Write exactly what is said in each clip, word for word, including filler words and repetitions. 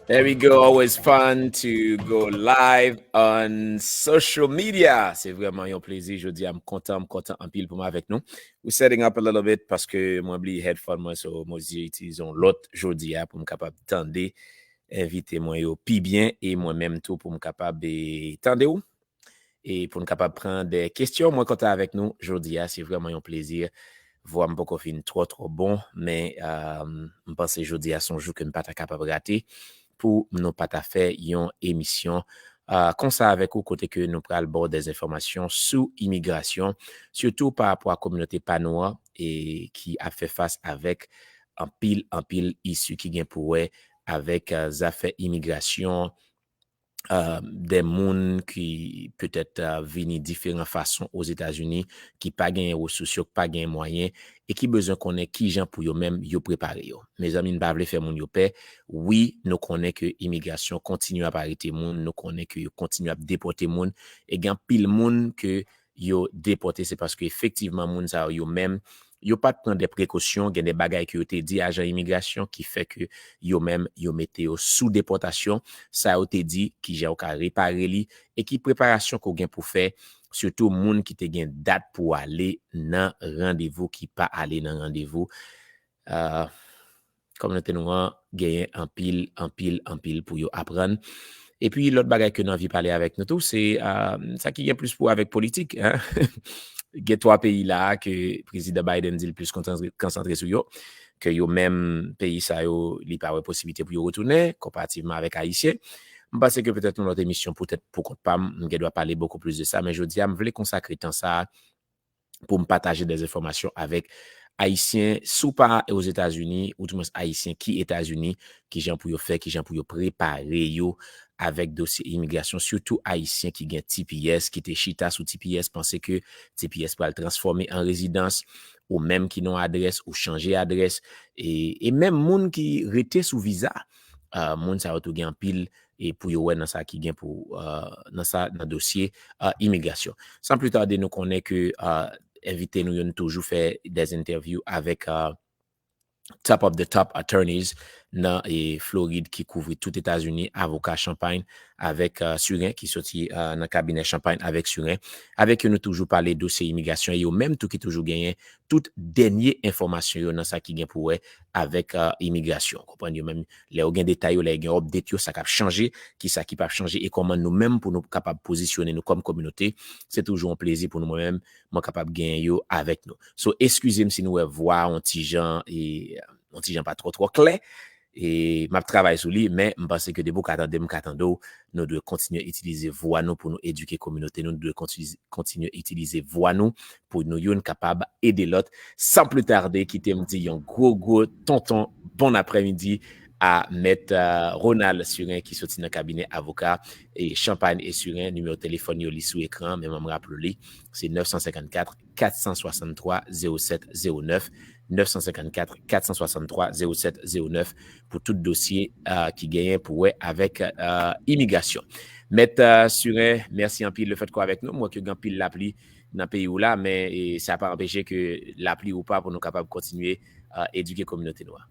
There we go. Always fun to go live on social media. Se vrèman yon plezi. Jodi a, m kontan, m kontan anpil pou m avèk nou. We setting up a little bit paske mwen bliye headphone mwen, so mwen oblije itilize yon lòt jodi a pou m kapab tande envite mwen yo pi byen e mwen menm tou pou m kapab eh, tande w. E pou n kapab pran de kesyon, mwen kontan avèk nou jodi a. Se vrèman yon plezi. Vwa m poko fin twò twò bon, men um, m panse jodi a se yon jou ke m pa ta kapab rate pou nou pa ta fè yon emisyon uh, konsa avèk ou kote ke nou pral ba w de enfòmasyon sou imigrasyon, sitou pa rapò a kominote pa nou an e ki ap fè fas avèk anpil anpil isi ki gen pou wè avèk uh, zafè imigrasyon, uh, de moun ki petèt uh, vini diferan fason Ozetazini, ki pa genyen resous yo, ki pa genyen mwayen, e ki bezwen konnen kijan pou yo menm yo prepare yo. Mezanmi, n pa vle fè moun yo pè. Wi, nou konnen ke imigrasyon kontinye ap arete moun, nou konnen ke yo kontinye ap depòte moun, e gen anpil moun ke yo depòte, se paske efektivman moun sa yo, yo menm, yo pa t pran de prekosyon, gen de bagay ke yo te di ajan imigrasyon ki fè ke yo menm, yo mete yo sou depòtasyon, sa yo te di, kijan yo ka repare li, e ki preparasyon ke w gen pou fè, sitou moun ki te gen dat pou ale nan randevou, ki pa ale nan randevou. Uh, kominote nou an genyen anpil, anpil, anpil pou yo aprann. Epi lòt bagay ke n anvi pale avèk nou tou, se uh, sa ki gen plis pou avèk politik. Gen twa peyi la ke prezidan Biden di l plis konsantre sou yo, ke yo menm peyi sa yo, li pa wè posiblite pou yo retounen, konparativman avèk Ayisyen. M panse ke petèt yon lòt emisyon poutèt pou kont pa m, m gen dwa pale bokou plis de sa, men jodi a, m vle konsakre tan sa a pou m pataje de enfòmasyon avèk Ayisyen, si w pa Ozetazini, ou dimwens Ayisyen ki Etazini, kijan pou yo fè, kijan pou yo prepare yo avèk dosye imigrasyon, sitou Ayisyen ki gen T P S, ki te chita sou T P S, panse ke T P S pral transfòme an rezidans, ou menm ki nan adrès, ou chanje adrès, e, e menm moun ki rete sou viza, uh, moun sa yo tou gen anpil e pou yo wè nan sa ki gen pou uh, nan sa nan dosye uh, imigrasyon. San pli tade, nou konnen ke uh, envite nou yo nou toujou fè des interviews avèk uh, top of the top attorneys nan e Florid ki kouvri tout Etazini, avoka Champagne avèk uh, Surin ki soti uh, nan kabinè Champagne avèk Surin. Avèk yo nou toujou pale dosye imigrasyon e yo menm tou ki toujou genyen tout dènye enfòmasyon yo nan sa ki gen pou wè avèk uh, imigrasyon. Konprann yo menm lè yo gen detay yo, lè yo gen update yo, sa k ap chanje, ki sa ki p ap chanje e kòman nou menm pou nou kapab pozisyone nou kòm kominote. Se toujou yon plezi pou nou mwen menm, mwen kapab genyen yo avèk nou. So, eskize m si nou wè vwa yon ti jan e yon ti jan pa twò twò klè. E m ap travay sou li, men m panse ke depi w ka tande m, m ka tande w, nou dwe kontinye itilize vwa nou pou nou edike kominote nou, nou dwe kontinye itilize vwa nou pou nou youn kapab ede lòt. San pli tade, kite m di yon gwo, gwo tonton bon aprèmidi a mèt uh, Ronald Surin ki soti nan kabinè avoka e Champagne e Surin. Nimewo telefòn yo li sou ekran, men mwen m raple w li, se nèf san senkannkat kat san swasanntwa zewo sèt zewo nèf, nèf san senkannkat kat san swasanntwa zewo sèt zewo nèf pou tout dosye uh, ki genyen pou wè avèk uh, imigrasyon. Mèt uh, Surin, mèsi anpil lefèt ke w avèk nou. M wè ke gen anpil lapli nan peyi w la, men e, sa pa anpeche ke lapli ou pa pou nou kapab kontinye uh, edike kominote nou an.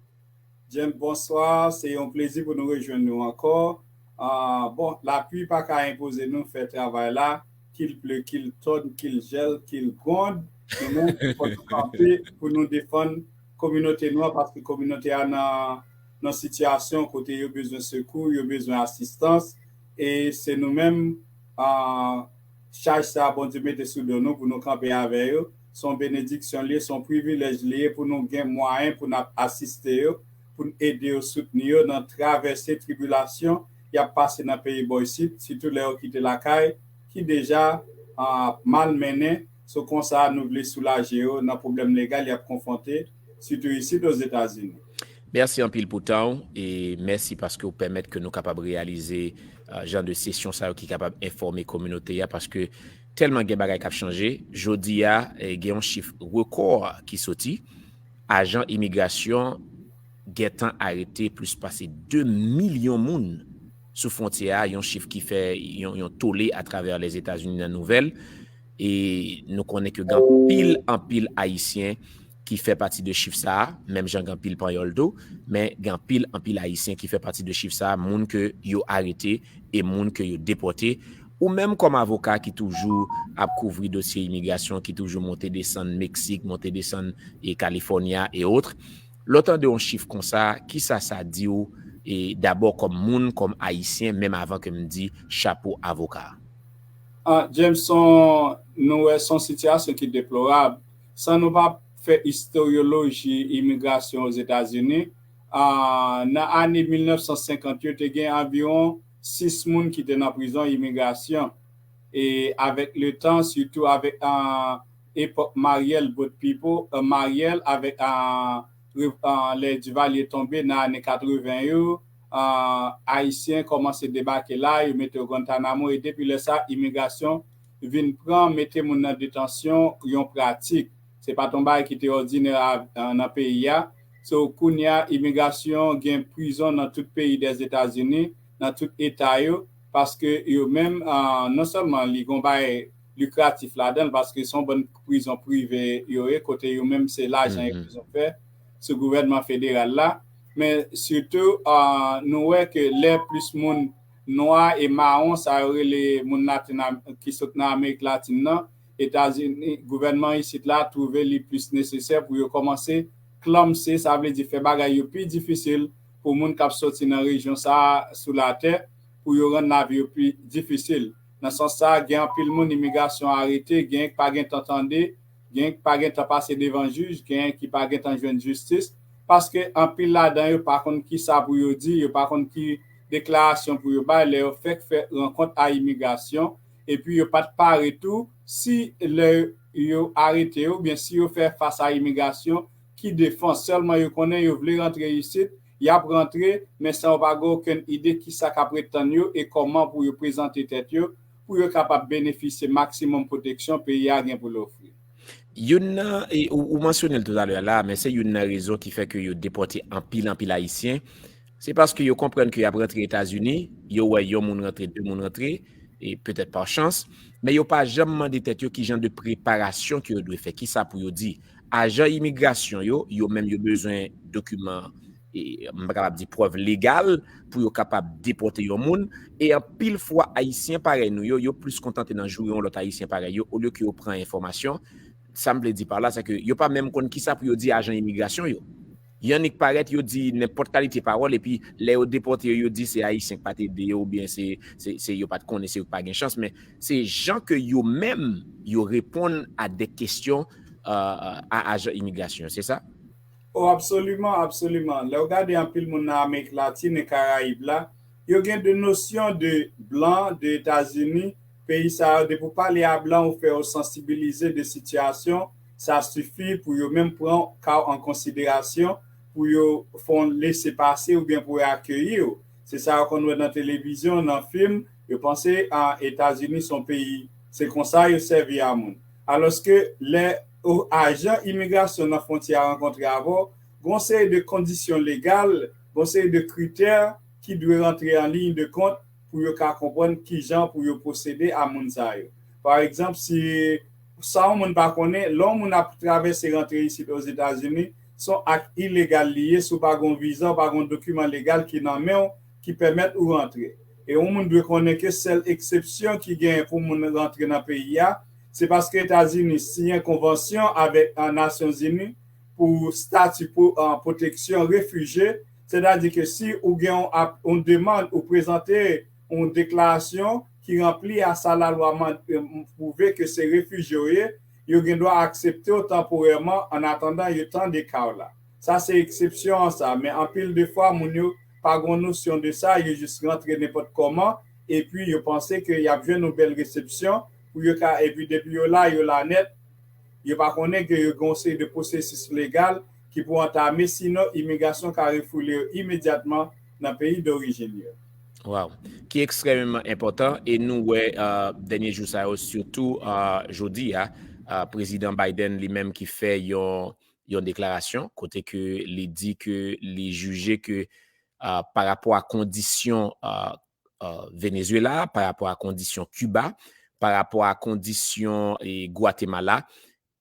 James, bonswa. Se yon plezi pou nou rejwenn nou ankò. Uh, bon, lapli pa ka enpoze nou fè travay la, kil ple, kil tòd, kil jèl, kil gwond, nou menm fò nou kanpe pou nou defann kominote nou an, paske kominote a nan nan sitiyasyon kote yo bezwen sekou, yo bezwen asistans, e se nou menm uh, chaj sa Bondye mete sou do nou pou nou kanpe avè yo. Se yon benediksyon li ye, se yon privilèj li ye pou nou gen mwayen pou n ap asiste yo, pou n ede yo, soutni yo nan travèse tribilasyon y ap pase nan peyi bò isit, sitou lè yo kite lakay ki deja uh, malmennen. So konsa nou vle soulaje yo nan pwoblèm legal y ap konfwonte, sitou isit Ozetazini. Mèsi anpil pou tan w e mèsi paske w pèmèt ke nou kapab reyalize uh, jan de sesyon sa yo ki kapab enfòme kominote a, paske tèlman gen bagay k ap chanje. Jodi a, eh, gen yon chif rekò ki soti. Ajan imigrasyon gentan arete plis pase de milyon moun sou fwontyè a, yon chif ki fè yon, yon tole atravè Lèzetazini nan nouvèl. E nou konnen ke gen anpil, anpil Ayisyen ki fè pati de chif sa a, menm jan gen anpil panyòl tou, men gen anpil, anpil Ayisyen ki fè pati de chif sa a, moun ke yo arete e moun ke yo depòte. Ou menm kòm avoka ki toujou ap kouvri dosye imigrasyon, ki toujou monte desann Meksik, monte desann e California e otre, lè w tande yon chif konsa, kisa sa di w, e dabò kòm moun, kòm Ayisyen, menm avan ke m di chapo avoka a? Ah, Jameson, nou wè se yon sitiyasyon ki deplorab. San nou pa fè istoryoloji imigrasyon Ozetazini, ah, nan ane mil nèf san senkant yo, te gen anviwon sis moun ki te nan prizon imigrasyon. E avèk letan, sitou avèk ah, epòk Mariel Boat People, ah, Mariel avèk ah, re- ah, lè Duvalier tonbe nan ane katreven yo, ah, Ayisyen kòmanse debake la, yo mete yo Guantanamo, e depi lè sa, imigrasyon vin pran mete moun nan detansyon yon pratik. Se pa t yon bagay ki te òdinè a- a- nan peyi a. So, kounye a, imigrasyon gen prizon nan tout peyi Dèzetazini, nan tout eta yo, paske yo menm, ah, non sèlman li gen yon bagay likratif ladan l, paske se yon bann prizon prive yo ye, kote yo menm se lajan yo bezwen fè sou gouvènman federal la. Men sitou, ah, nou wè ke lè plis moun nwa e mawon, sa yo rele moun latin ki sot nan Amerik Latin nan, Etazini, gouvènman isit la twouve li plis nesesè pou yo kòmanse klanmse, sa vle di fè bagay yo pi difisil pou moun k ap soti nan rejyon sa a sou latè, pou yo rann lavi yo pi difisil. Nan sans sa a, gen anpil moun imigrasyon arete, genyen k pa gentan tande, genyen k pa gentan pase devan jij, genyen ki pa gentan jwenn jistis, paske anpil ladan yo pa konn kisa pou yo di, yo pa konn ki deklarasyon pou yo bay lè yo fèk fè rankont a imigrasyon, epi yo pa t pare tou si lè yo arete yo oubyen si yo fè fas a imigrasyon, ki defans. Sèlman yo konnen yo vle rantre isit, y ap rantre, men san yo pa gen okenn ide kisa k ap ret tann yo e kòman pou yo prezante tèt yo pou yo kapab benefisye maksimòm pwoteksyon peyi a gen pou l ofri. Youn nan, e, ou, ou mansyone l toutalè la, men se youn nan rezon ki fè ke yo depòte anpil, anpil Ayisyen. Se paske yo konprann ke y ap rantre Etazini, yo wè yon moun rantre, de moun rantre, e petèt pa chans, men yo pa janm mande tèt yo ki jan de preparasyon ke yo dwe fè, kisa pou yo di. Ajan imigrasyon yo, yo menm yo bezwen dokiman, e, m pa kapab di prèv legal pou yo kapab depòte yon moun. E anpil fwa, Ayisyen parèy nou yo, yo plis kontante nan joure yon lòt Ayisyen parèy yo, olye ke yo pran enfòmasyon. Sa m vle di pa la, se ke yo pa menm konn kisa pou yo di ajan imigrasyon yo. Yo annik parèt, yo di nenpòt kalite pawòl, epi lè yo depòte yo, yo di se Ayisyen k pa t ede yo, oubyen se, se, se yo pa t konnen, se yo k pa gen chans, men se jan ke yo menm, yo reponn a de kesyon, euh, a ajan imigrasyon, se sa? Oh, absoliman, absoliman. Lè w gade anpil moun nan Amerik Latin e Karayib la, yo gen de nosyon de blan, de Etazini, peyi sa yo, depi w pale a blan, ou fè yo sansibilize de sitiyasyon, sa sifi pou yo menm pran ka w an konsiderasyon, pou yo fè yon lese pase oubyen pou yo akeyi w. Se sa yo konn wè nan televizyon, nan fim, yo panse a Etazini se yon peyi, se konsa yo sèvi a moun. Alòske lè o- ajan imigrasyon nan fwontyè a rankontre avè w, gen yon seri de kondisyon legal, gen yon seri de kritè ki dwe rantre an liy de kont pou yo ka konprann kijan pou yo pwosede a moun sa yo. Pa egzanp, si sa yon moun pa konnen, lè yon moun ap travèse rantre isit Ozetazini, se yon ak ilegal li ye si w pa gen yon viza, w pa gen yon dokiman legal ki nan men w ki pèmèt ou rantre. E yon moun dwe konnen ke sèl eksepsyon ki genyen pou moun rantre nan peyi a, se paske Etazini siyen konvansyon avèk, a, Nasyonzini pou stati pou, a, pwoteksyon refijye, sètadi ke si ou gen yon ap- yon demann, ou prezante yon deklarasyon ki ranpli a sa lalwa man- pwouve ke se refijye w ye, yo gen dwa aksepte w tanporèman annatandan yo tande ka w la. Sa se eksepsyon an sa, men anpil de fwa moun yo pa gen nosyon de sa, yo jis rantre nenpòt kòman, epi yo panse ke y ap jwenn yon bèl resepsyon pou yo ka, epi depi yo la, yo la nèt, yo pa konnen ke yo gen yon seri de pwosesis legal ki pou antame, sinon imigrasyon ka refoule yo imedyatman nan peyi dorijin yo. Wow. Ki ekstrèmeman enpòtan, e nou wè, euh, dènye jou sa yo, sitou, euh, jodi a, euh, Prezidan Biden li menm ki fè yon, yon deklarasyon kote ke li di ke li jije ke, euh, pa rapò a kondisyon, euh, euh, Venezuela, pa rapò a kondisyon Kiba, pa rapò a kondisyon, e, Gwatemala,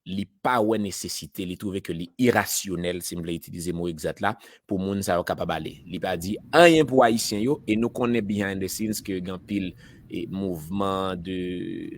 li pa wè nesesite, li twouve ke li irasyonèl, si m vle itilize mo egzat la, pou moun sa yo kapab ale. Li pa di anyen pou Ayisyen yo, e nou konnen behind the scenes ke gen anpil e mouvman de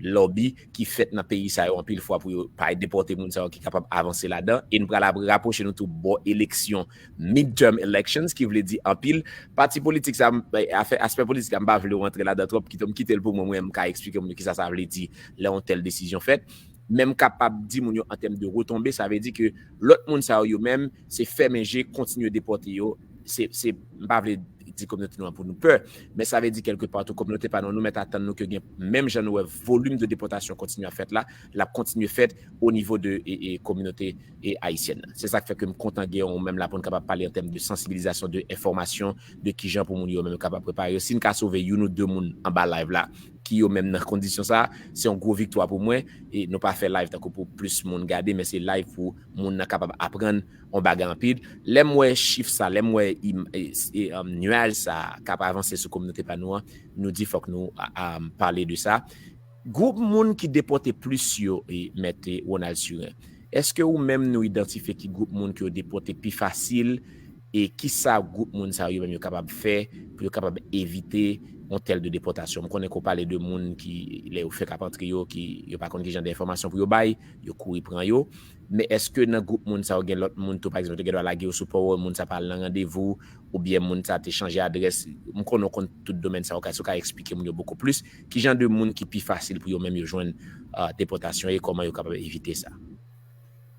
lobby ki fèt nan peyi sa yo anpil fwa pou yo pa depòte moun sa yo ki kapab avanse ladan. E nou pral ap rapwoche nou tou bò eleksyon, midterm elections, ki vle di anpil pati politik sa, afè, aspè politik la, m pa vle w antre ladan twòp, kite m kite l pou mwen, mwen m ka eksplike moun yo kisa sa vle di lè yon tèl desizyon fèt. Men m kapab di moun yo an tèm de retonbe, sa vle di ke lòt moun sa yo, yo menm, se fèmen je, kontinye depòte yo. Se, se, m pa vle di kominote nou an pou nou pè, men sa vle di kèlke pa tou kominote pa nou, nou mèt atann nou ke gen menm jan nou wè volim de depòtasyon kontinye ap fèt la, l ap kontinye fèt o nivo de e, e, kominote e, ayisyèn nan. Se sa k fè ke m kontan gen ou menm la pou n kapab pale an tèm de sansibilizasyon, de enfòmasyon, de kijan pou moun yo menm kapab prepare yo. Si n ka sove youn ou de moun anba live la, ki yo menm nan kondisyon sa, se yon gwo viktwa pou mwen. E nou pa fè live tankou pou plis moun gade, men se live pou moun nan kapab aprann yon bagay anpil. Lè m wè chif sa, lè m wè im- e- e, um, nuaj sa k ap avanse sou kominote pa nou an, nou di fòk nou a- a- pale de sa. Gwoup moun ki depòte plis yo, e, mèt, e, Ronald Surin, èske ou menm nou idantifye ki gwoup moun ki yo depòte pi fasil, e kisa gwoup moun sa yo menm yo kapab fè pou yo kapab evite yon tèl de depòtasyon? M konnen ke w pale de moun ki, lè yo fèk ap antre yo, ki yo pa konn ki jan de enfòmasyon pou yo bay, yo kouri pran yo. Men èske nan gwoup moun sa yo gen lòt moun tou, pa egzanp, yo te gen dwa lage yo sou pò, moun sa pa al nan randevou, oubyen moun sa te chanje adrès? M konnen w konn tout domèn sa yo, si w ka eksplike moun yo bokou plis, ki jan de moun ki pi fasil pou yo menm yo jwenn, ah, depòtasyon e kòman yo kapab evite sa?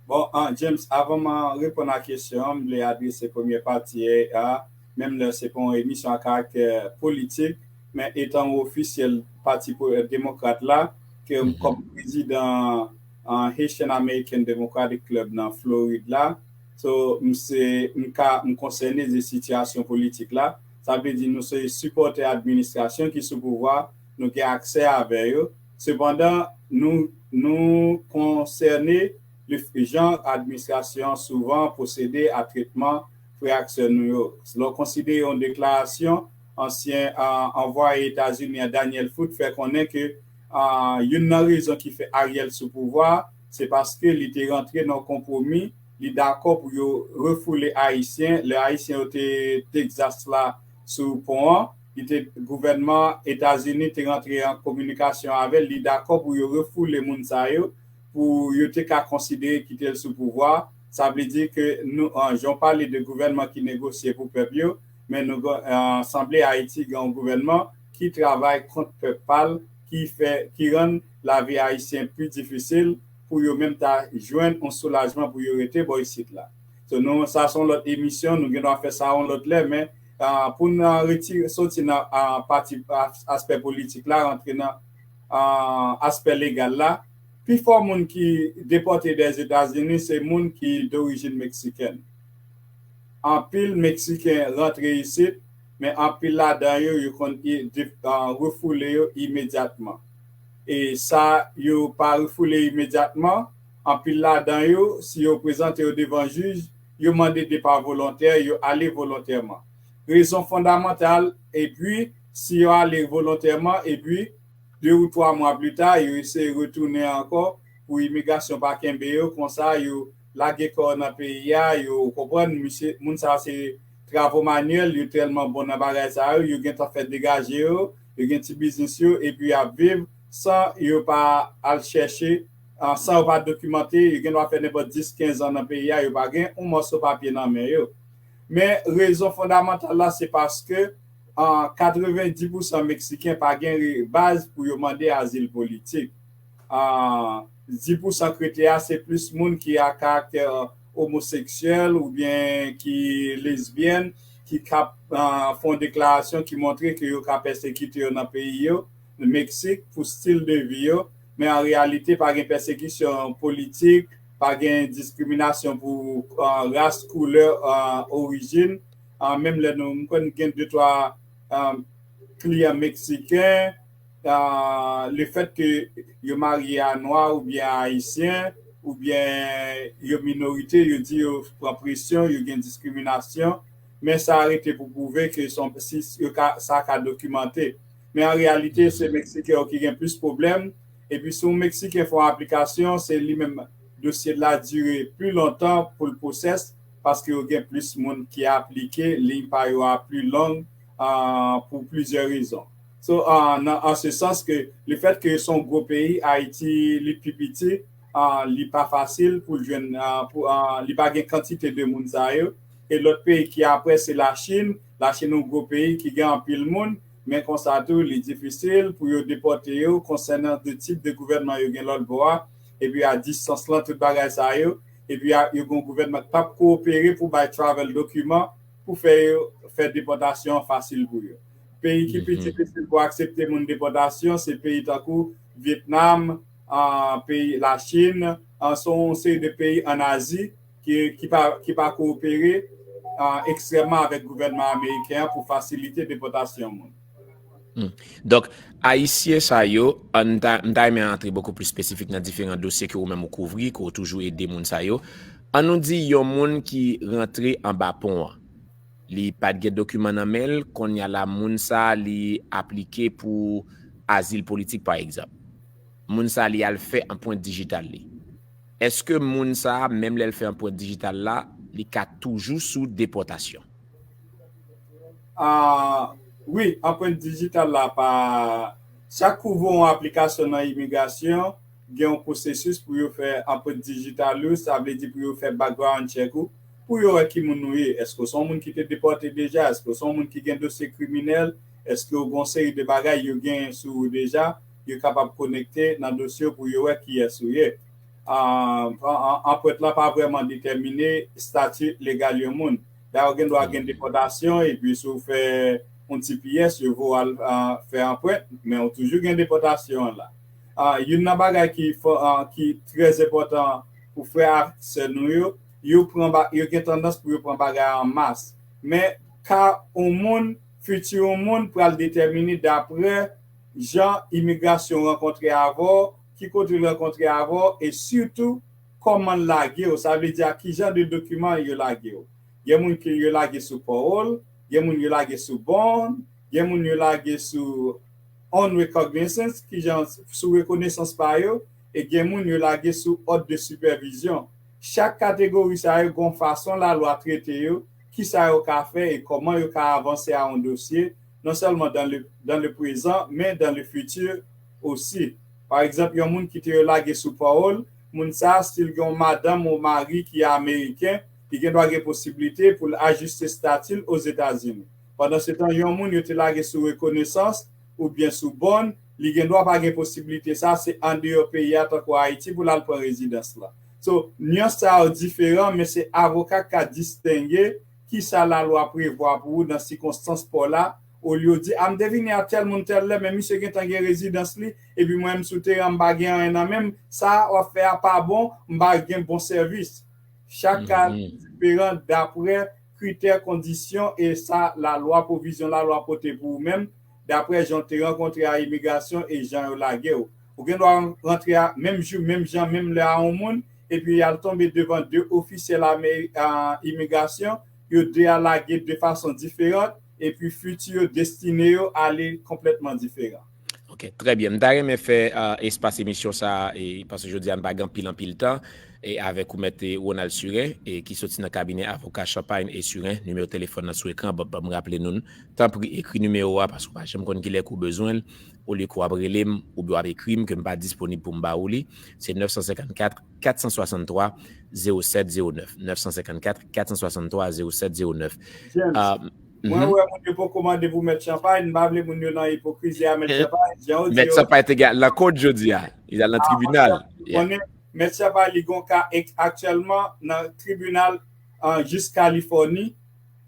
Bon, ah, James, avan m, ah, reponn a kesyon an, m vle adrese premye pati a, menm lè se pa yon emisyon a karaktè politik, men etan yon ofisyèl pati po- demokrat la, ke m kòm prezidan, ah, Haitian American Democratic Club nan Florid la, so, m se, m ka, m konsène de sitiyasyon politik la. Sa vle di nou se sipòtè administrasyon ki sou pouvwa, nou gen aksè avè yo. Sepandan, nou, nou konsène le f- jan administrasyon an souvan pwosede a tretman frè ak sè nou yo. Lè w konsidere yon deklarasyon ansyen, ah, anvwaye Etazini an, Daniel Foote, fè konnen ke, ah, youn nan rezon ki fè Ariel sou pouvwa, se paske li te rantre nan yon konpwomi, li dakò pou yo refoule Ayisyen, lè Ayisyen yo te Texas la sou pon an, li te, gouvènman Etazini te rantre an kominikasyon avè l, li dakò pou yo refoule moun sa yo, pou yo te ka konsidere kite l sou pouvwa. Sa vle di ke nou, an, jan w pale de gouvènman ki negosye pou pèp yo, men nou, an, sanble Ayiti gen yon gouvènman ki travay kont pèp pa l, ki fè, ki rann lavi Ayisyen pi difisil pou yo menm ta jwenn yon soulajman pou yo rete bò isit la. So, nou, sa se yon lòt emisyon, nou gen dwa fè sa yon lòt lè, men, ah, pou n, ah, retire, soti nan, ah, pati, ah, aspè politik la, rantre nan, ah, aspè legal la, pifò moun ki depòte dèzetazini se moun ki dorijin meksikèn. Anpil Meksiken rantre isit, men anpil ladan yo, yo konn i- de- ah, refoule yo imedyatman. E sa yo pa refoule imedyatman, anpil ladan yo, si yo prezante yo devan jij, yo mande depa volontè, yo ale volontèman. Rezon fondamantal, epi si yo ale volontèman, epi de ou twa mwa pli ta, yo eseye retounen ankò pou imigrasyon pa kenbe yo, konsa yo lage kò yo nan peyi a, yo konprann, misye, moun sa se travo manyèl, yo tèlman bon nan bagay sa yo, yo gentan fè degaje yo, yo gen ti biznis yo, epi y ap viv san yo pa al chèche, ah, san yo pa dokimante, yo gen dwa fè nenpòt dis, kenz an nan peyi a, yo pa gen yon mòso papye nan men yo. Men rezon fondamantal la, se paske, ah, katrevenndis pousan Meksiken pa gen re- baz pou yo mande azil politik. Ah, dis pousan k rete a, se plis moun ki a karaktè omoseksyèl oubyen ki lesbyèn, ki ka, ah, fè yon deklarasyon ki montre ke yo ka pèsekite yo nan peyi yo, Meksik, pou stil de vi yo. Men an reyalite, pa gen pèsekisyon politik, pa gen diskriminasyon pou, ah, ras, koulè, ah, orijin. Ah, menm lè nou, m konn gen de twa, ah, kliyan meksiken, ah, lefèt ke yo marye a nwa oubyen a ayisyen, oubyen yo minorite, yo di yo pran presyon, yo gen diskriminasyon, men sa rete pou pwouve ke son, si yo ka, sa ka dokimante. Men an reyalite, se Meksiken yo ki gen plis pwoblèm, epi si yon Meksiken fè yon aplikasyon, se li menm dosye la dire pli lontan pou l pwosès, paske yo gen plis moun ki aplike, liy pa yo a pli long, ah, pou plizyè rezon. So, ah, nan, an se sans ke le fèt ke se yon gwo peyi, Ayiti, li pi piti, ah, li pa fasil pou l jwenn, ah, pou, ah, li pa gen kantite de moun sa yo. E lòt peyi ki apre, se Lachin. Lachin yon gwo peyi ki gen anpil moun, men konsa tou, li difisil pou yo depòte yo konsènan de tip de gouvènman yo gen lòt bò a. Epi a distans lan, tout bagay sa yo. Epi a, yo gen yon gouvènman ki p ap kowopere pou bay travel dokiman pou fè yo, fè depòtasyon an fasil pou yo. Peyi ki pi difisil pou aksepte moun depòtasyon, se peyi tankou Vyetnam, ah, peyi Lachin, ah, se yon seri de peyi ann Azi ki, ki pa, ki pa kowopere, ah, ekstrèmman avèk gouvènman ameriken an pou fasilite depòtasyon moun. Hmm. Donk, Ayisyen sa yo, an, m ta, m ta renmen antre bokou pli espesifik nan diferan dosye ke ou menm ou kouvri, ke ou toujou ede moun sa yo. An nou di yon moun ki rantre anba pon an, li pa t gen dokiman nan men l, kounye a la moun sa li aplike pou azil politik pa egzanp. Moun sa li al fè anprent dijital li. Èske moun sa, menm lè l fè anprent dijital la, li ka toujou sou depòtasyon? Ah, wi, anprent dijital la pa, chak kou voye yon aplikasyon nan imigrasyon, gen yon pwosesis pou yo fè anprent dijital ou, sa vle di pou yo fè background check ou, pou yo wè ki moun ou ye. Èske w se yon moun ki te depòte deja? Èske w se yon moun ki gen dosye kriminèl? Èske w gen yon seri de bagay yo gen sou ou deja? Yo kapab konekte nan dosye w pou yo wè kiyès ou ye. Ah, an, an, anprent lan pa vrèman detèmine estati legal yon moun. Dayè, w gen dwa gen depòtasyon, epi si w fè yon T P S, yo voye w al, ah, fè anprent, men w toujou gen depòtasyon an la. Ah, youn nan bagay ki fò, ah, ki trè enpòtan pou frè ak sè nou yo, yo pran ba-, yo gen tandans pou yo pran bagay an mas. Men ka yon moun, fiti yon moun pral detèmine dapre jan imigrasyon rankontre avè w, ki kote l rankontre avè w, e sitou kòman l lage w, sa vle di a ki jan de dokiman yo lage w. Gen moun ki yo lage sou parole, gen moun yo lage sou bond, gen moun yo lage sou own recognizance, ki jan sou rekonesans pa yo, e gen moun yo lage sou òd de sipèvizyon. Chak kategori sa yo gon fason lalwa trete yo, kisa yo ka fè e kòman yo ka avanse a yon dosye, non sèlman dans le, dans le présent, men dans le futur aussi. Pa egzanp, yon moun ki te yo lage sou parole, moun sa, si l gen yon madanm ou mari ki ameriken, li gen dwa gen posiblite pou l ajiste stati l Ozetazini. Pandansetan, yon moun yo te lage sou rekonesans oubyen sou bond, li gen dwa pa gen posiblite sa, se andeyò peyi a, tankou Ayiti, pou l al pran rezidans la. So, nyans sa yo diferan, men se avoka k ka distenge kisa lalwa prevwa pou ou nan sikonstans pa w la, olye w di, a, m te vini a tèl moun tèl lè, men misye gentan gen rezidans li, epi mwen menm sou teren an, m pa gen anyen nan men m, sa w ap fè a pa bon, m pa gen bon sèvis. Chak ka diferan dapre kritè, kondisyon e sa lalwa, pwovizyon lalwa pote pou ou menm, dapre jan w te rankontre a imigrasyon e jan yo lage w. Ou gen dwa rantre a menm jou, menm jan, menm lè a yon moun, epi y al tonbe devan de ofisyè lame-, a, imigrasyon, yo de a lage de fason diferan, epi fiti yo, destine yo ale konplètman diferan. Ok, trè byen. M ta renmen fè, a, espas emisyon sa a, e, paske jodi a n pa gen anpil, anpil tan, e avèk ou, Mèt, e, Ronald Surin, e, ki soti nan kabinè avoka Champagne e Surin. Nimewo telefòn nan sou ekran, ban, ban m raple nou l. Tanpri, ekri nimewo a, paske w pa janm konn kilè ke w bezwen l. Olye ke w ap rele m, oubyen w ap ekri m, ke m pa disponib pou m ba ou li, se nèf san senkannkat, kat san swasanntwa, zewo sèt zewo nèf. Nèf san senkannkat, kat san swasanntwa, zewo sèt zewo nèf. James, mwen wè moun yo poko mande pou Mèt Champagne, m pa vle moun yo nan ipokrizi a Mèt Champagne. Jan w di yo, Mèt Champagne te gen nan kòd jodi a. Li al nan tribinal. Konnen Mèt Champagne li gon ka aktyèlman nan tribinal, ah, jis Kalifòni,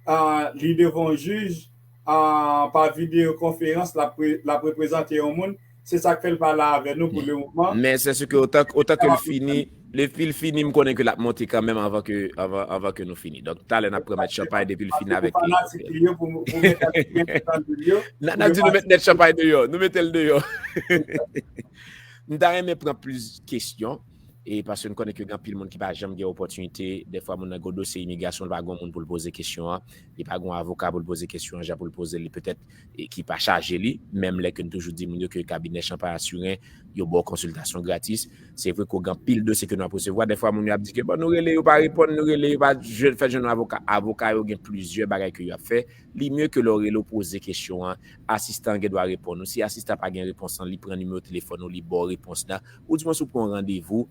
ah, li devan yon jij, ah, pa videyo konferans, l ap pre-, l ap reprezante yon moun. Se sa k fè l pa la avè nou pou le moman. Men se si ke otan, otan ke l fini, depi l fini, m konnen ke l ap monte kanmenm anvan ke, anvan, anvan ke nou fini. Donk, talè n ap pran Mèt Champagne depi l fini avèk li. N ap di nou met Mèt Champagne deyò, nou mete l deyò. M ta renmen pran plis kesyon. E paske n konnen ke gen anpil moun ki pa janm gen opòtinite, dèfwa moun nan gen yon dosye imigrasyon, li pa gen moun pou l poze kesyon an, li pa gen avoka pou l poze kesyon an, jan pou l poze l, li petèt e ki pa chaje li, menm lè ke n toujou di moun yo ke kabinè Champagne Assurance, yo ba w konsiltasyon gratis. Se vre ke gen anpil dosye ke nou ap resevwa, dèfwa moun yo ap di ke bon, nou rele, yo pa reponn, nou rele, yo pa jwenn, fè jwenn avoka, avoka yo gen plizyè bagay ke yo ap fè, li mye ke lè w rele w poze kesyon an, asistan an gen dwa reponn ou. Si asistan pa gen repons lan, li pran nimewo telefòn ou, li ba w repons la. Ou di mwen si w pran yon randevou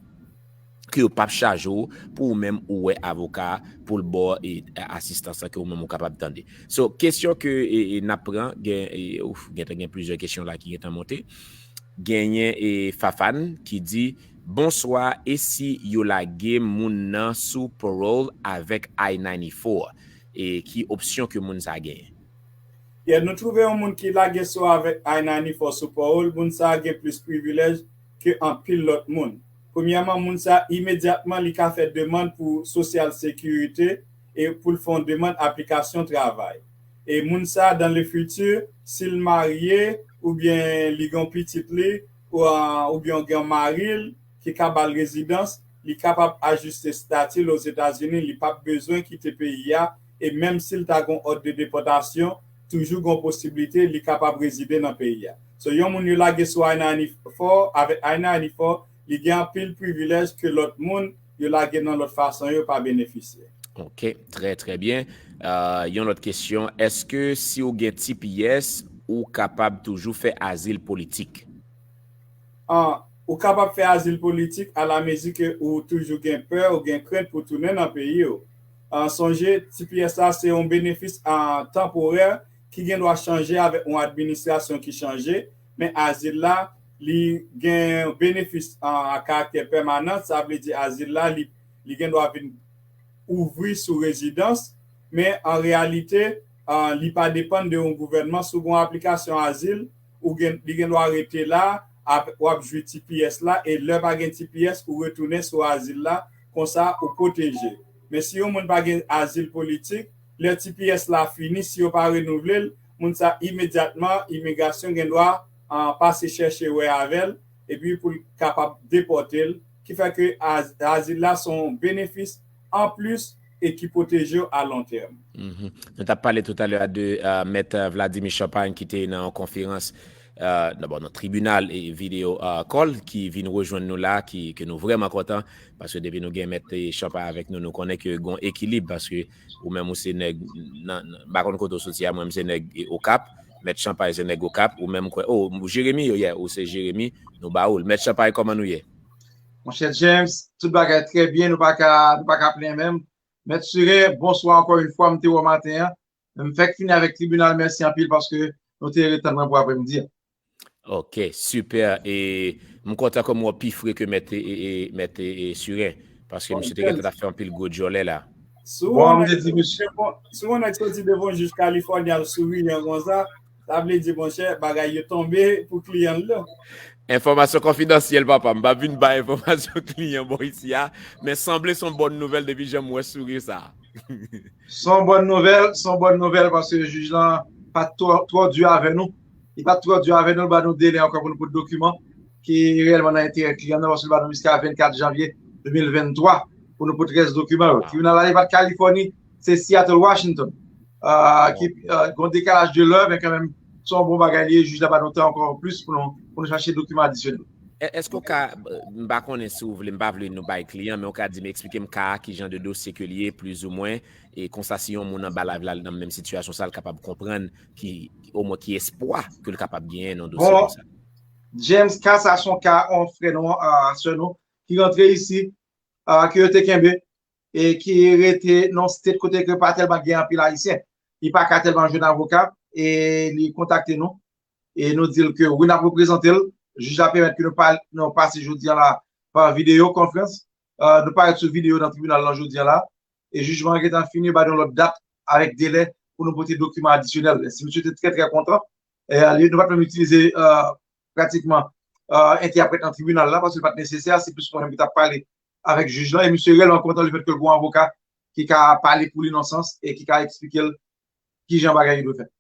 ke yo p ap chaje w pou ou menm ou wè avoka a pou l ba w e, asistans lan ke ou menm ou kapab tande. So, kesyon ke e, e, n ap pran, gen, e, ouf, gentan gen plizyè kesyon la ki gentan monte. Genyen e Fafan ki di, bonswa, e si yo lage moun nan sou parole avèk I ninety-four? E ki opsyon ke moun sa genyen? Yeah, nou twouve yon moun ki lage sou avèk I ninety-four sou pawòl, moun sa a gen plis privilèj ke anpil lòt moun. Premyèman, moun sa a imedyatman li ka fè demann pou sosyal sekirite e pou l fè yon demann aplikasyon travay. E moun sa a, dans le futur, si l marye oubyen li gen yon pitit li, ou, oubyen yon gen mari l ki ka ba l rezidans, li kapab ajiste stati l Ozetazini, li p ap bezwen kite peyi a, e menm si l ta gen yon òd de depòtasyon, toujou gen yon posiblite li kapab rezide nan peyi a. So, yon moun yo lage sou I ninety-four, avèk I ninety-four, li gen anpil privilèj ke lòt moun yo lage nan lòt fason yo pa benefisye. Ok, trè, trè byen. Euh, yon lòt kesyon, èske si w gen T P S, ou kapab toujou fè azil politik? An, ou kapab fè azil politik alamezi ke ou toujou gen pè, ou gen krent pou tounen nan peyi w. An, sonje, T P S la se yon benefis, an, tanporè ki gen dwa chanje avèk yon administrasyon ki chanje, men azil la, li gen benefis, an, a karaktè pèmanan, sa vle di azil la, li, li gen dwa vin ouvri sou rezidans, men an reyalite, an, li pa depann de yon gouvènman. Si w gen yon aplikasyon azil, ou gen, li gen dwa rete la, ap, w ap jwi T P S la, e lè pa gen T P S, ou retounen sou azil la, konsa ou pwoteje. Men si yon moun pa gen azil politik, lè T P S la fini, si yo pa renouvle l, moun sa imedyatman, imigrasyon gen dwa, an, pase chèche wè avè l, epi pou l kapab depòte l, ki fè ke az-, azil la se yon benefis anplis e ki pwoteje w a lon tèm. Mhm. Nou t ap pale toutalè de, euh, Mèt, euh, Vladimir Champagne ki te nan yon konferans, euh, nan, bon, nan tribinal e video, euh, call ki vin rejwenn nou la, ki, ke nou vrèman kontan, paske depi nou gen Mèt, e, Champagne avèk nou, nou konnen ke gon ekilib, paske ou menm ou se nèg, nan, nan, m pa konn kote w soti a, mwen m se nèg, e, Okap, Mèt Champagne se nèg Okap, ou menm kwè, oh, Jeremi, oh, yeah, ou se Jeremi, nou ba ou l. Mèt Champagne, kòman nou ye? Monchè James, tout bagay trè byen, nou pa ka, nou pa ka plenyen menm. Mèt Sire, bonswa ankò yon fwa, m te wè w maten an. M fèk fini avèk tribinal, mèsi anpil paske nou te ret tann mwen pou aprèmidi a. Ok, sipè. E m kontan kòm w pi fre ke Mèt, e, e, e, Mèt, e, e, Sire, paske misye te gentan ap fè anpil gwo djòlè la. Si w wè yon nèg soti devan, si w wè yon nèg soti devan yon jij Kalifòni al souriyan konsa, sa vle di, monchè, bagay yo tonbe pou kliyan l la. Enfòmasyon konfidansyèl, papa. M p ap vin bay enfòmasyon kliyan bò isi a, men sanble se yon bòn nouvèl depi jan m wè souri sa. Se yon bòn nouvèl, se yon bòn nouvèl paske jij lan pa t twò, twò di avè nou. Li pa t twò di avè nou, li ba nou delè ankò pou nou pote dokiman ki reyèlman nan enterè kliyan nan, paske li ba nou jiska vennkat janvye de mil venntwa pou nou pote rès dokiman yo. Tribinal la, li pa t Kalifòni, se Seattle, Washington. Ah, ki, ah, gen yon dekalaj de lè, men kanmenm, se yon bon bagay li ye, jij la ba nou tan ankò plis pou nou, pou nou chache dokiman adisyonèl. È-, èske w ka, m pa konnen si w vle, m pa vle nou bay kliyan, men w ka di m, eksplike m ka a, ki jan de dosye ke l ye, plizoumwen, e konsa si yon moun anba live la, li nan menm sitiyasyon sa, l kapab konprann ki, omwen ki espwa ke l kapab genyen nan dosye konsa. James, ka sa se yon ka yon frè nou, ah, sè nou, ki rantre isi, ah, ke yo te kenbe, e ki rete nan state kote ke pa tèlman gen anpil Ayisyen. Li pa ka tèlman jwenn avoka, e li kontakte nou. E nou di l ke wi, n ap reprezante l. Jij la pèmèt ke nou pa, nou pase jodi a la pa videyo konferans. Ah, nou parèt sou videyo nan tribinal lan jodi a la. E jijman an gentan fini, yo ba nou lòt dat avèk delè pou nou pote dokiman adisyonèl. Si misye te trè, trè kontan, e, li, nou pa t menm itilize, ah, pratikman, ah, entèprèt nan tribinal la, paske li pa t nesesè, se plis mwen menm ki t ap pale avèk jij lan, e misye reyèlman kontan lefèt ke l gen yon avoka ki ka pale pou li nan sans e ki ka eksplike l kijan bagay yo dwe fèt.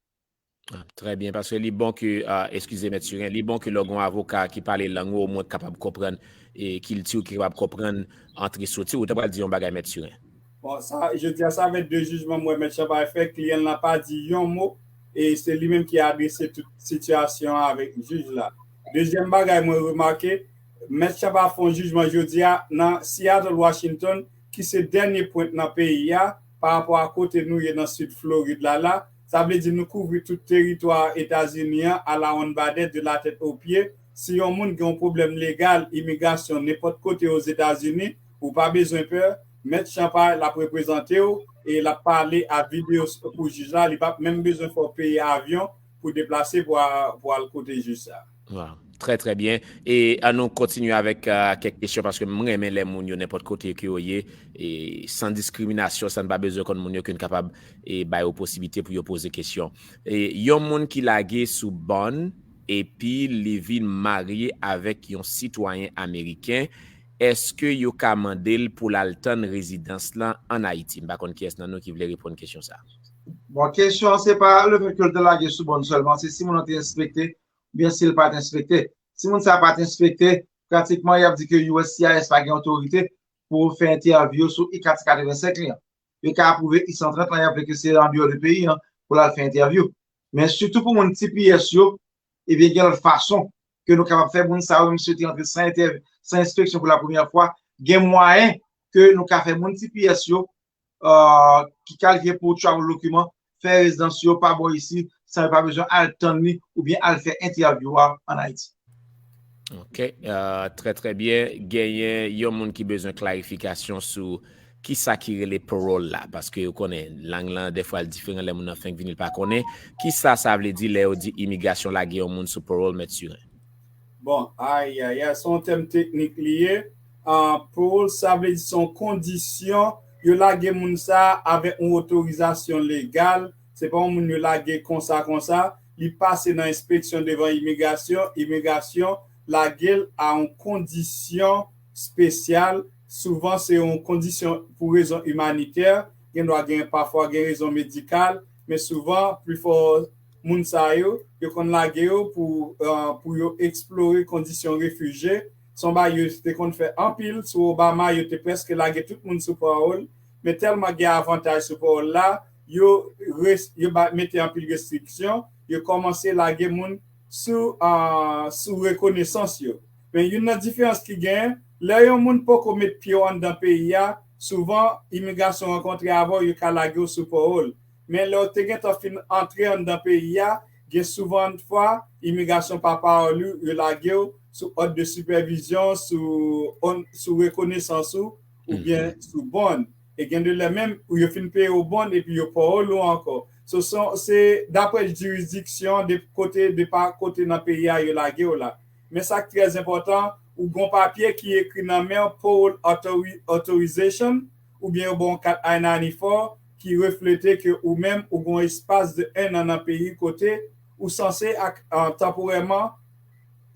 Ah, trè byen, paske li bon ke, ah, eskize, Mèt Siren, li bon ke lè w gen yon avoka ki pale lang ou, omwen k kapab konprann e kilti w, ki kapab konprann antre soti w. Ou te pral di yon bagay, Mèt Siren. Bon, sa, jodi a, sa fè de jijman m wè Mèt Champagne fè, kliyan l lan pa di yon mo, e se li menm ki adrese tout sitiyasyon an avèk jij la. Dezyèm bagay mwen remake, Mèt Champagne fè yon jijman jodi a nan Seattle, Washington, ki se dènye pwent nan peyi a, pa rapò a kote nou ye nan sid Florid la la, sa vle di nou kouvri tout teritwa Etazini an alawonnbadè, de la tèt o pye. Si yon moun gen yon pwoblèm legal imigrasyon nenpòt kote Ozetazini, ou pa bezwen pè, Mèt Champagne l ap reprezante w e l ap pale a videyo pou jij la, li p ap menm bezwen fè w peye avyon pou deplase pou al kote jij sa. Trè, trè byen. E ann nou kontinye avèk kèk kesyon, paske m renmen lè moun yo, nenpòt kote ke yo ye, e san diskriminasyon, san n pa bezwen konn moun yo, ke n kapab e bay yo posiblite pou yo poze kesyon. E yon moun ki lage sou bond epi li vin marye avèk yon sitwayen ameriken, èske yo ka mande l pou l al tann rezidans lan ann Ayiti? M pa konn kiyès nan nou ki vle reponn kesyon sa. Bon, kesyon an, se pa lefèt ke l te lage sou bond sèlman, se si moun nan te enspekte, oubyen si l pa t enspekte. Si moun sa a pa t enspekte, pratikman, y ap di ke U S C I S pa gen otorite pou fè entèvyou sou I kat san katrevensenk li an. Yo ka apwouve I san trant lan, y ap vle ke se andeyò de peyi an pou l al fè entèvyou. Men sitou pou moun T P S yo, ebyen, gen lòt fason ke nou kapab fè moun sa yo, menm si yo te antre san entèv-, san enspeksyon pou la premyè fwa, gen mwayen ke nou ka fè moun T P S yo, euh, ki kalifye pou travel document, fè rezidans yo pa bò isi, san yo pa bezwen al tann li oubyen al fè entèvyou a ann Ayiti. Ok, euh, trè, trè byen. Genyen yon moun ki bezwen klarifikasyon sou kisa ki rele parole la, paske ou konnen, lang lan, dèfwa, l diferan lè moun nan fenk vini, l pa konnen. Kisa sa vle di lè yo di imigrasyon lage yon moun sou parole, Mèt Siren? Bon, ayayay, se yon tèm teknik li ye. Ah, parole, sa vle di se yon kondisyon, yo lage moun sa a avèk yon otorizasyon legal, se pa yon moun yo lage konsa, konsa. Li pase nan enspeksyon devan imigrasyon, imigrasyon lage l a yon kondisyon espesyal. Souvan, se yon kondisyon pou rezon imanitè. Gen dwa gen, pafwa, gen rezon medikal, men souvan, plifò moun sa yo, yo konn lage yo pou, euh, pou yo eksplore kondisyon refijye. Se yon bagay yo te konn fè anpil sou Obama, yo te prèske lage tout moun sou pawòl. Men tèlman gen avantaj sou pawòl la, yo res-, yo ba, mete anpil restriksyon, yo kòmanse lage moun sou, ah, sou rekonesans yo. Men youn nan diferans ki genyen, lè yon moun poko met pye w anndan peyi a, souvan imigrasyon rankontre avè w, yo ka lage w sou pawòl. Men lè w te gentan fin antre anndan peyi a, gen souvan fwa, imigrasyon pa pawòl ou, yo lage w sou òd de sipèvizyon, sou, sou rekonesans ou, oubyen sou bond. E gen de lè menm, ou yo fin peye w bond, epi yo pawòl ou ankò. So, se, se daprè jiridiksyon, de kote, de pa kote nan peyi a yo lage w la. Men sa k trè enpòtan, ou gon papye ki ekri nan men w, parole authori-, authorization, oubyen yo ba w yon kat I ninety-four ki reflete ke ou menm ou gon espas de en an nan peyi kote ou sanse ak, ah, tanporèman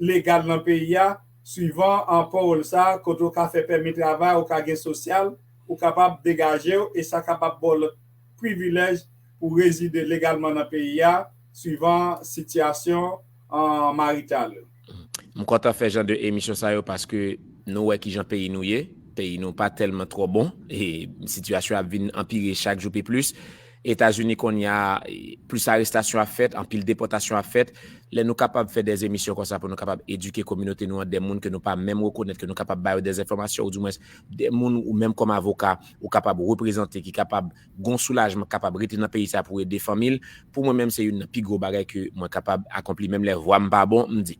legal nan peyi a, swivan an pawòl sa, kote w ka fè pèmi travay, ou ka gen sosyal, ou kapab degaje w e sa kapab ba w lòt privilèj pou rezide legalman nan peyi a, swivan sitiyasyon, ah, marital ou. M kontan fè jan de emisyon sa yo paske nou wè kijan peyi nou ye. Peyi nou pa tèlman twò bon e sitiyasyon ap vin anpire chak jou pi plis. Etazini kounye a, plis arestasyon ap fèt, anpil depòtasyon ap fèt. Lè nou kapab fè de emisyon konsa pou nou kapab edike kominote nou an, de moun ke nou pa menm rekonèt, ke nou kapab ba yo de enfòmasyon, oudimwens de moun ou menm kòm avoka, ou kapab reprezante, ki kapab gon soulajman, kapab rete nan peyi sa pou ede fanmi l. Pou mwen menm, se youn nan pi gwo bagay ke mwen kapab akonpli. Menm lè vwa m pa bon, m di,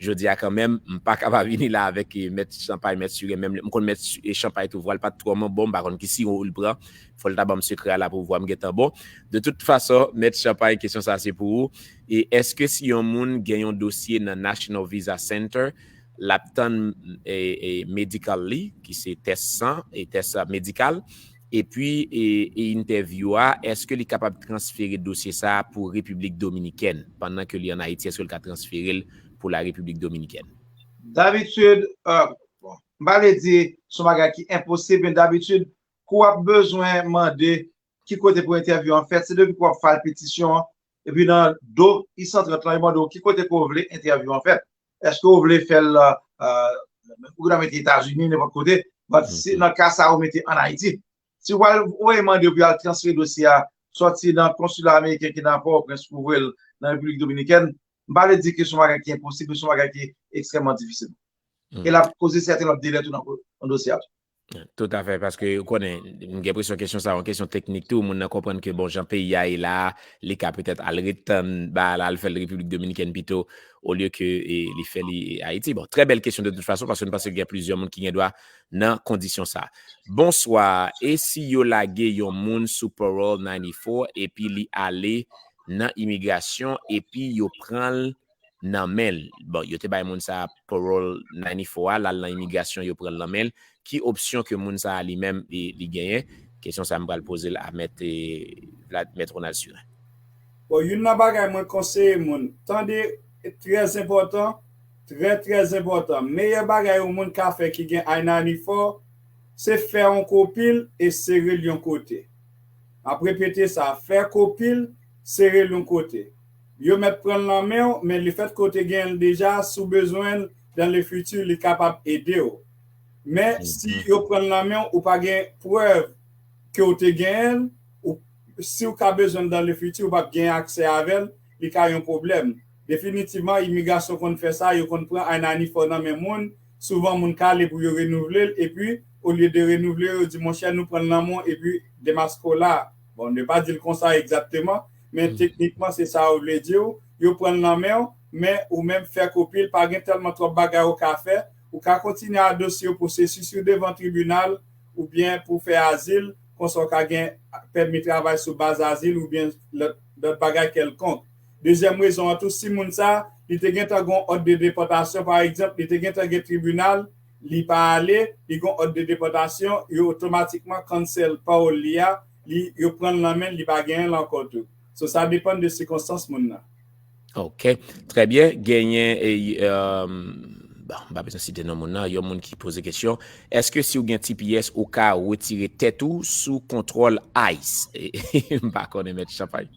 jodi a kanmenm, m pa kapab vini la avèk, eh, Mèt Champagne, Mèt Siren, menm lè m konn Mèt Champagne tou, vwa l pa t twò bon, m pa konn ki siwo l pran. Fò l ta ban m sekrè a la pou vwa m gentan bon. De tout fason, Mèt Champagne, kesyon sa se pou ou. E èske si yon moun gen yon dosye nan National Visa Center, l ap tann, e, e, medical li, ki se tès san e tès, a, medikal, epi, e, e entèvyou a, èske li kapab transfere dosye sa a pou Repiblik Dominikèn? Pandan ke li ann Ayiti, èske l ka transfere l pou la Repiblik Dominikèn? Dabitid, euh, bon, m pa vle di se yon bagay ki enposib, men dabitid, kou w ap bezwen mande ki kote pou entèvyou an fèt, se depi kou w ap file petisyon an, epi nan do I san trant lan, yo mande w ki kote ke w vle entèvyou an fèt. Èske w vle fè l, euh, ou gentan mete Etazini, nenpòt kote, but si nan ka sa a, ou mete ann Ayiti. Si w al, ou mande pou y al transfere dosye a, sòti nan konsila ameriken ki nan Pòtoprens pou voye l nan Repiblik Dominikèn, m pa vle di ke se yon bagay ki enposib, men se yon bagay ki ekstrèmman difisil. E l ap koze sèten lòt delè tou nan, nan dosye a tou. Toutafè, paske ou konnen, m gen enpresyon kesyon sa a yon kesyon teknik tou, moun nan konprann ke, bon, jan peyi a ye la a, li ka petèt al ret tann bagay la, al fè l Repiblik Dominikèn pito, olye ke e, li fè li Ayiti. Bon, trè bèl kesyon de tout fason, paske m panse gen plizyè moun ki gen dwa nan kondisyon sa a. Bonswa, e si yo lage yon moun sou parole ninety-four epi li ale nan imigrasyon epi yo pran l nan men l? Bon, yo te bay moun sa a parole ninety-four a, l al nan imigrasyon, yo pran l nan men l. Ki opsyon ke moun sa a li menm li, li genyen? Kesyon sa a m pral poze l a mèt, e, Vlad, mèt Ronald Surin. Bon, youn nan bagay mwen konseye moun, tande, trè enpòtan, trè, trè enpòtan. Meyè bagay yon moun ka fè ki gen I ninety-four, se fè yon kopi l e sere l yon kote. M ap repete sa, fè kopi l, sere l yon kote. Yo mèt pran l nan men w, men lefètke w te gen l deja, si w bezwen l, dans le futur, li kapab ede w. Men si yo pran l nan men w, ou pa gen prèv ke w te genyen l, ou, si w ka bezwen l dans le futur, ou p ap gen aksè avè l, li ka yon pwoblèm. Definitivman, imigrasyon konn fè sa, yo konn pran I ninety-four nan men moun, souvan moun ka ale pou yo renouvle l, epi, olye de renouvle, yo di, monchè, nou pran l nan men w, epi demaske w la. Bon, yo pa di l konsa egzakteman, men teknikman, se sa yo vle di w. Yo pran l nan men w, men ou menm fè kopi l, pa gen tèlman twòp bagay ou ka fè. Ou ka kontinye a dosye w pou se swiv devan tribinal, oubyen pou fè azil, konsa w ka gen pèmi travay sou baz azil oubyen lòt, lòt bagay kèlkonk. Dezyèm rezon an tou, si moun sa, li te gentan gen yon òd de depòtasyon, pa egzanp, li te gentan gen tribinal, li pa ale, li gen yon òd de depòtasyon, yo otomatikman cancel parole li a, li, yo pran l nan men l, li pa genyen l ankò tou. So, sa depann de sikonstans moun nan. Ok, trè byen. Genyen, e, um, bon, m pa bezwen site non moun nan, yon moun ki poze kesyon, èske si w gen T P S, ou ka retire tèt ou sou kontwòl ice? M pa konnen, mèt Champagne.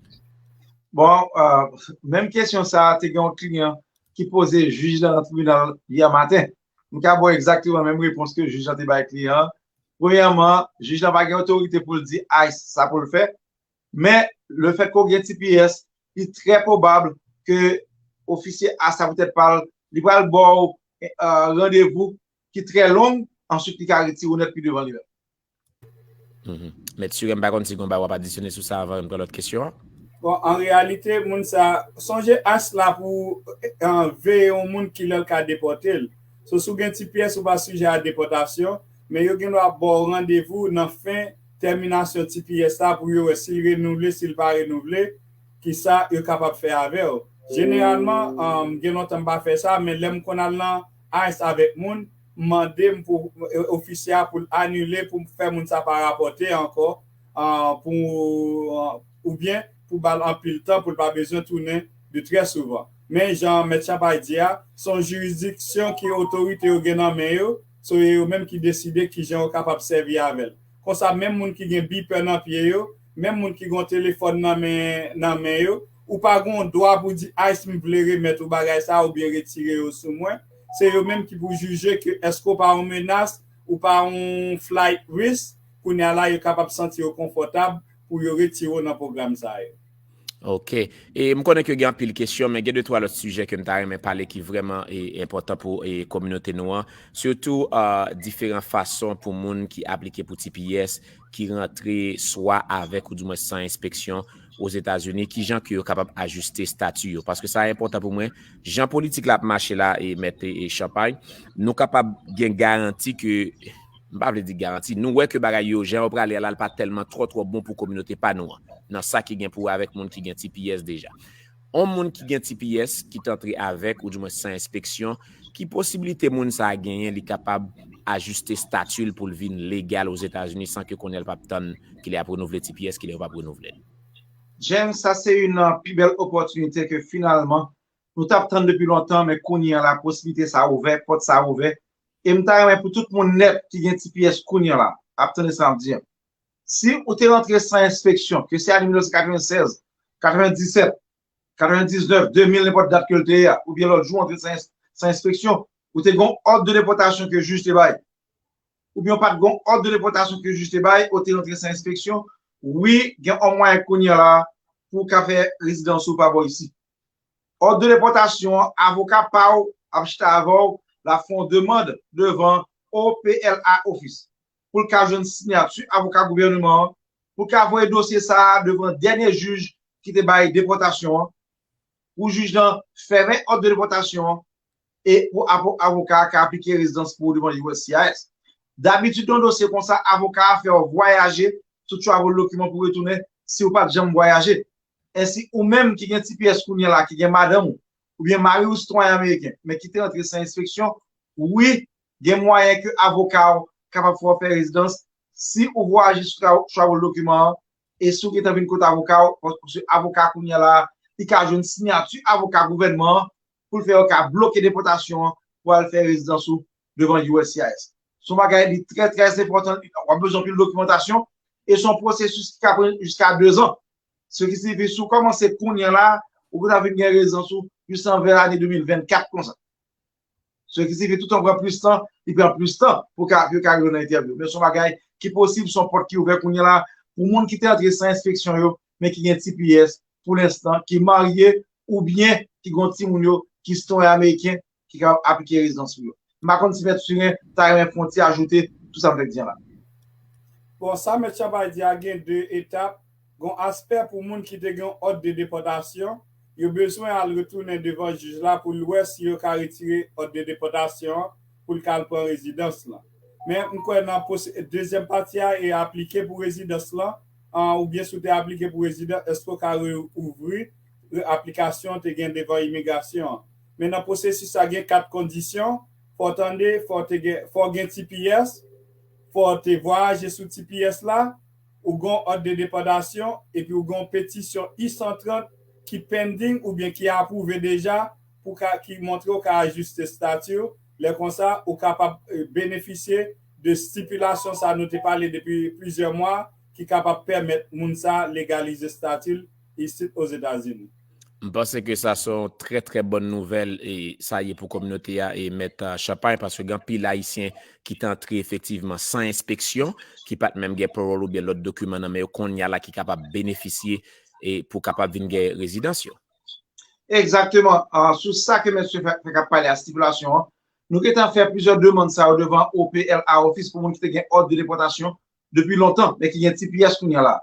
Bon, euh, menm kesyon sa a, te gen yon kliyan ki poze jij la nan tribinal yè maten. M ka ba w egzakteman menm repons ke jij la te bay kliyan an. Premyèman, jij la pa gen otorite pou l di ice sa pou l fè. Men, lefètke w gen T P S, li trè pwobab ke ofisye ice la poutèt pa l, li pral ba w, euh, randevou ki trè long, answit li ka retire w nèt pi devan li menm. Mèt Surin, m pa konn si gen yon bagay w ap adisyone sou sa avan m pran lòt kesyon an. Bon, an reyalite, moun sa, sonje ice la pou, euh, veye yon moun ki lè l ka depòte l. So, si w gen T P S, ou pa sijè a depòtasyon, men yo gen dwa ba w randevou nan fen tèminasyon T P S la pou yo wè si l renouvle, si l pa renouvle, kisa yo kapab fè avè w. Jeneralman, um, gen lontan m pa fè sa, men lè m konn al nan ice avèk moun, m mande m pou, e, ofisye a pou l anile, pou m fè moun sa pa rapòte ankò, uh, pou, uh, oubyen pou ba l anpil tan pou l pa bezwen tounen de trè souvan. Men jan Mèt Champagne di a, se yon jiridiksyon ke otorite yo gen nan men yo, so e yo menm ki deside kijan yo kapab sèvi avè l. Konsa, menm moun ki gen beeper nan pye yo, menm moun ki gen yon telefòn nan men, nan men yo, ou pa gen yon dwa pou di, ice, m vle remèt ou bagay sa a oubyen retire yo sou mwen. Se yo menm ki pou jije ke èske w pa yon menas, ou pa yon flight risk, kounye a la, yo kapab santi yo konfòtab pou yo retire w nan pwogram sa yo. Ok. E m konnen ke gen anpil kesyon, men gen de twa lòt sijè ke m ta renmen pale ki vrèman e, enpòtan pou e, kominote nou an. Sitou, uh, diferan fason pou moun ki aplike pou T P S, ki rantre swa avèk ou di mwen san enspeksyon Ozetazini, kijan ke yo kapab ajiste stati yo. Paske sa enpòtan pou mwen. Jan politik la ap mache la, e mèt e, e Champagne, nou kapab gen garanti ke, m pa vle di garanti, nou wè ke bagay yo, jan yo prale a la, l pa tèlman twò, twò bon pou kominote pa nou an. Nan sa ki gen pou wè avèk moun ki gen T P S deja. On moun ki gen T P S, ki t antre avèk, ou di mwen san enspeksyon, ki posiblite moun sa a genyen, li kapab ajiste stati l pou l vin legal Ozetazini san ke kounye a l p ap tann kilè y ap renouvle T P S, kilè yo p ap renouvle l? James, sa se youn nan pi bèl opòtinite ke finalman, nou t ap tann depi lontan, men kounye a la posiblite sa ouvè, pòt sa ouvè. E m ta renmen pou tout moun nèt ki gen T P S kounye a la, ap tande sa m ap di an. Si ou te rantre san enspeksyon, ke se ane mil nèf san katrevennsèz, katrevendisèt, katrevendiznèf, de mil, nenpòt dat ke l te ye a, oubyen lòt jou, antre san, san enspeksyon, ou te gen yon òd de depòtasyon ke jij te bay, oubyen w pa t gen yon òd de depòtasyon ke jij te bay, ou te rantre san enspeksyon, wi, gen yon mwayen kounye a la pou w ka fè rezidans ou pa bò isi. Òd de depòtasyon an, avoka pa w ap chita avè w, l ap fè yon demann devan O P L A Office pou l ka jwenn siyati avoka gouvènman an, pou l ka voye dosye sa a devan dènye jij ki te bay depòtasyon an, pou jij lan fèmen òd de depòtasyon an, e pou avo- avoka a ka aplike rezidans pou ou devan U S C I S. Dabitid, nan dosye konsa, avoka a fè w vwayaje sou travel dokiman pou retounen si w pa t janm vwayaje. Ensi, ou menm ki gen T P S kounye a la, ki gen madanm ou, oubyen mari ou sitwayen ameriken, men ki te rantre san enspeksyon, wi, gen mwayen ke avoka w kapab fè w fè rezidans si ou vwayaje sou tra- travel dokiman an, e si w gentan vin kot avoka w, paske avoka kounye a la, li ka jwenn siyati avoka gouvènman an pou l fè yo ka bloke depòtasyon an pou al fè rezidans ou devan U S C I S. Se yon bagay li trè, trè enpòtan, w ap bezwen anpil dokimantasyon, e se yon pwosesis ki ka pran jiska dezan. Se ki siyifi, si w kòmanse kounye a la, ou gentan vin gen rezidans ou jis nan vè lane de mil vennkat konsa. Se ki siyifi, toutan w pran plis tan, li pran plis tan pou ka, pou yo ka rive nan entèvyou. Men se yon bagay ki posib, se yon pòt ki ouvè kounye a la pou moun ki te antre san enspeksyon yo, men ki gen T P S pou lenstan, ki marye oubyen ki gen timoun yo ki sitwayen ameriken ki ka aplike rezidans pou yo. M pa konn si Mèt Siren ta renmen fè yon ti ajoute sou sa m fèk di an la. Bon, sa Mèt Chanbay di a gen de etap. Gen yon aspè pou moun ki te gen yon òd de depòtasyon, yo bezwen al retounen devan jij la pou l wè si yo ka retire òd de depòtasyon an pou l ka al pran rezidans lan. Men m kwè nan pwose- dezyèm pati a e aplike pou rezidans lan, an, oubyen si w te aplike pou rezidans, èske w ka reouvri re- aplikasyon w te gen devan imigrasyon an? Men nan pwosesis sa gen kat kondisyon, fò w tande, fò w te gen, fò w gen T P S, fò w te vwayaje sou T P S la, ou gen yon òd de depòtasyon, epi ou gen yon petisyon I san trant ki pending oubyen ki apwouve deja, pou ka, ki montre w ka ajiste estati w. Lè konsa, ou kapab eh, benefisye de stipilasyon sa nou te pale depi plizyè mwa, ki kapab pèmèt moun sa legalize estati l isit Ozetazini. M panse ke sa se yon trè, trè bòn nouvèl e sa ye pou kominote a e Mèt ah, Champagne, paske gen anpil Ayisyen ki te antre efektivman san enspeksyon, ki pa t menm gen parole oubyen lòt dokiman nan men yo kounye a la ki kapab benefisye e pou kapab vin gen rezidans yo. Egzakteman. Ah, sou sa ke mesye fè, fè k ap pale a stipilasyon an, nou gentan fè plizyè demann sa yo devan O P L A Office pou moun ki te gen òd de depòtasyon depi lontan, men ki gen T P S kounye a la.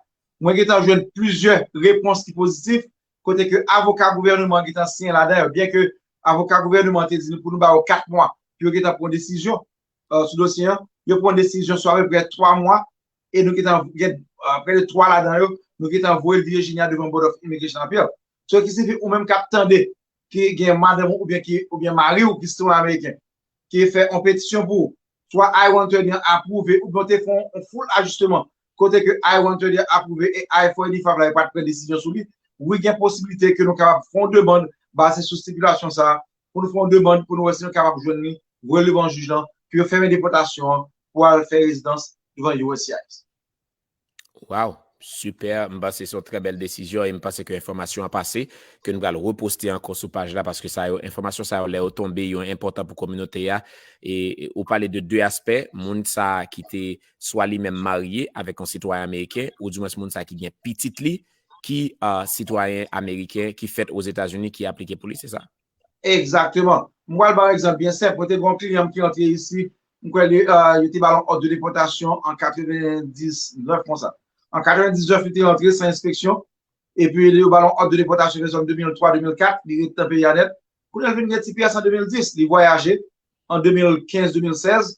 Mwen gentan jwenn plizyè repons ki pozitif, kote ke avoka gouvènman an gentan siyen ladan yo, byen ke avoka gouvènman an te di nou pou nou ba yo kat mwa pou yo gentan pran desizyon uh, sou dosye an, yo pran desizyon sou apeprè twa mwa, e nou gentan gen uh, prè de twa ladan yo, nou gentan voye l Virginia devan Board of Immigration Appeal. So ki sifi ou menm k ap tande ki gen madanm ou oubyen ki oubyen mari w ki sitwayen ameriken, ki fè yon petisyon pou ou, swa I one thirty an apwouve oubyen w te fè yon full ajisteman kote ke I one thirty an apwouve e I four eighty-five la yo pa t pran desizyon sou li, wi gen posiblite ke nou kapab fè yon demann baze sou stipilasyon sa a, pou nou fè yon demann pou nou wè si nou kapab jwenn li, voye l devan jij lan, pou yo fèmen depòtasyon an pou al fè rezidans devan U S C I S. Wow, super. M panse se yon trè bèl desizyon e m panse ke enfòmasyon an pase, ke nou pral reposte ankò sou paj la paske sa yo, enfòmasyon sa yo lè yo tonbe, yo enpòtan pou kominote a. E ou pale de de aspè, moun sa ki te swa li menm marye avèk yon sitwayen ameriken, oudimwens moun sa ki gen pitit li ki uh, sitwayen ameriken ki fèt Ozetazini ki aplike pou li, se sa? Egzakteman. M pral ba w egzanp byen senp. Mwen te gen yon kliyan m ki rantre isi, m kwè li, uh, yo te ba l yon òd de depòtasyon an katrevendiznèf konsa. An katrevendiznèf, li te rantre san enspeksyon, epi yo ba l yon òd de depòtasyon nan zòn de mil twa, de mil kat, li ret nan peyi a nèt. Kounye a l vin gen T P S an de mil dis, li vwayaje an de mil kenz, de mil sèz.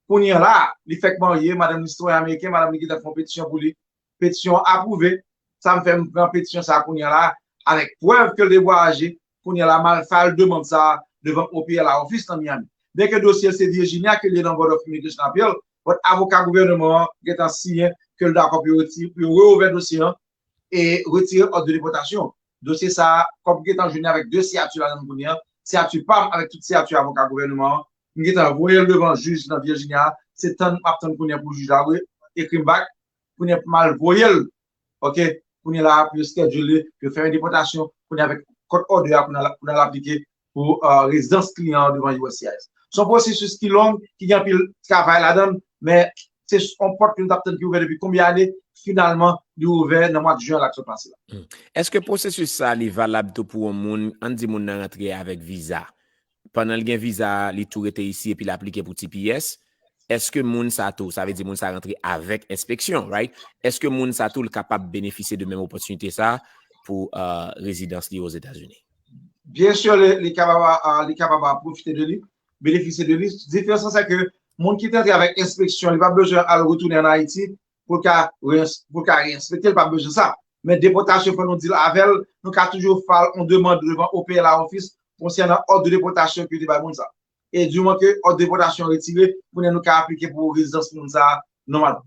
Kounye a la, li fèk marye, madanm li sitwayen ameriken, madanm li gentan fè yon petisyon pou li. Petisyon an apwouve. Sa m fè m pran petisyon sa a kounye a la avèk prèv ke l te vwayaje. Kounye a la, m al file demann sa a devan O P L A Office nan Miami. Byen ke dosye l se Virginia ke l ye nan Board of Immigration Appeal, but avoka gouvènman an gentan siyen ke l dakò pou yo reti- pou yo reouvè dosye an e retire òd de depòtasyon. Dosye sa a, kòm m gentan jwenn avèk de siyati ladan l kounye a, siyati pa m avèk tout siyati avoka gouvènman an, m gentan voye l devan jij nan Virginia, se tann m ap tann kounye a pou jij la ekri m back, kounye a pou m al voye l, oke, kounye la pou yo schedule, pou yo fè yon depòtasyon, kounye avèk court order a pou n al, pou n al aplike pou uh, rezidans kliyan an devan U S C I S. Se yon pwosesis ki long, ki gen anpil travay ladan l, men se yon pòt ke nou t ap tann ki ouvè depi konbyen ane, finalman, li ouvè nan mwa jen a k sot pase la. Èske pwosesis sa li valab tou pou yon moun, ann di moun nan rantre avèk viza? Pandan l gen viza, li tou rete isi epi l aplike pou T P S. Èske moun sa tou, sa vle di moun sa rantre avèk enspeksyon, right? Èske moun sa tou l kapab benefisye de menm opòtinite sa pou uh, rezidans li Ozetazini? Byen si, li, li kapab, uh, li kapab pwofite de li, benefisye de li. Diferans lan se ke moun ki te rantre avèk enspeksyon, li pa bezwen al retounen ann Ayiti pou l ka, pou l ka reenspekte, li pa bezwen sa. Men depòtasyon, fò nou di l avè l, nou ka toujou file yon demann devan O P L A Office konsènan òd de depòtasyon ke yo te bay moun sa. E di moman ke òd depòtasyon retire, kounye a nou ka aplike pou rezidans moun sa nòmalman.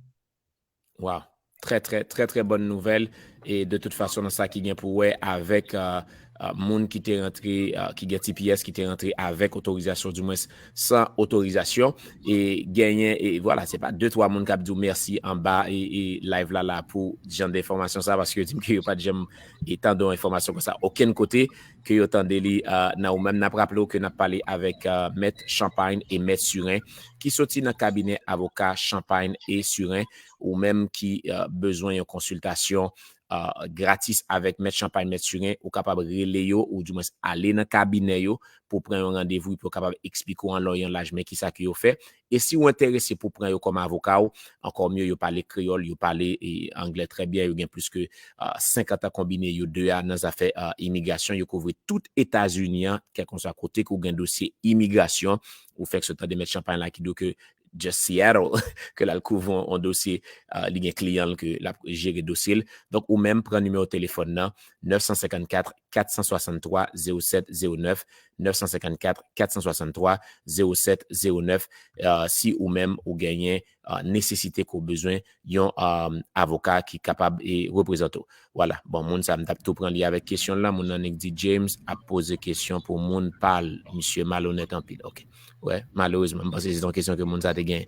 Wow. Très, très, très, très bonne nouvelle. E de tout fason, nan sa ki gen pou wè avèk uh, uh, moun ki te rantre, uh, ki gen T P S, ki te rantre avèk otorizasyon, di mwens san otorizasyon, e genyen, e vwala, se pa de twa moun k ap di w mèsi anba e, e live la la pou jan de enfòmasyon sa, paske yo di m ke yo pa t janm e tande yon enfòmasyon konsa okenn kote, ke yo tande li uh, nan ou menm. N ap raple w ke n ap pale avèk uh, Mèt Champagne e Mèt Surin, ki soti nan kabinè avoka Champagne e Surin, ou menm ki uh, bezwen yon konsiltasyon uh, gratis avèk Mèt Champagne, Mèt Surin, ou kapab rele yo, ou di mwens ale nan kabinè yo pou pran yon randevou, pou yo kapab eksplike w an lon e an laj men kisa ke yo fè. E si w enterese pou pran yo kòm avoka w, ankò mye, yo pale kreyòl, yo pale e, anglè trè byen, yo gen plis ke uh, senkant an konbine yo de a nan zafè uh, imigrasyon, yo kouvri tout Etazini an, kèlkeswa kote ke w gen dosye imigrasyon, ou fèk sot tande Mèt Champagne la ki di w ke just Seattle, ke l al kouvri yon dosye, uh, li gen kliyan l ke l ap jere dosye l. Donk, ou menm pran nimewo telefòn nan, nèf san senkannkat, kat san swasanntwa, zewo sèt zewo nèf, nèf san senkannkat, kat san swasanntwa, zewo sèt zewo nèf, uh, si ou menm ou genyen uh, nesesite ke w bezwen yon um, avoka ki kapab e reprezante w. Vwala, bon, moun sa m t ap tou pran li avèk kesyon l la, moun nan nèk di James ap poze kesyon pou moun pa l, misye malonèt anpil. Ok. Wè, malerezman, m panse se yon kesyon ke moun sa te gen.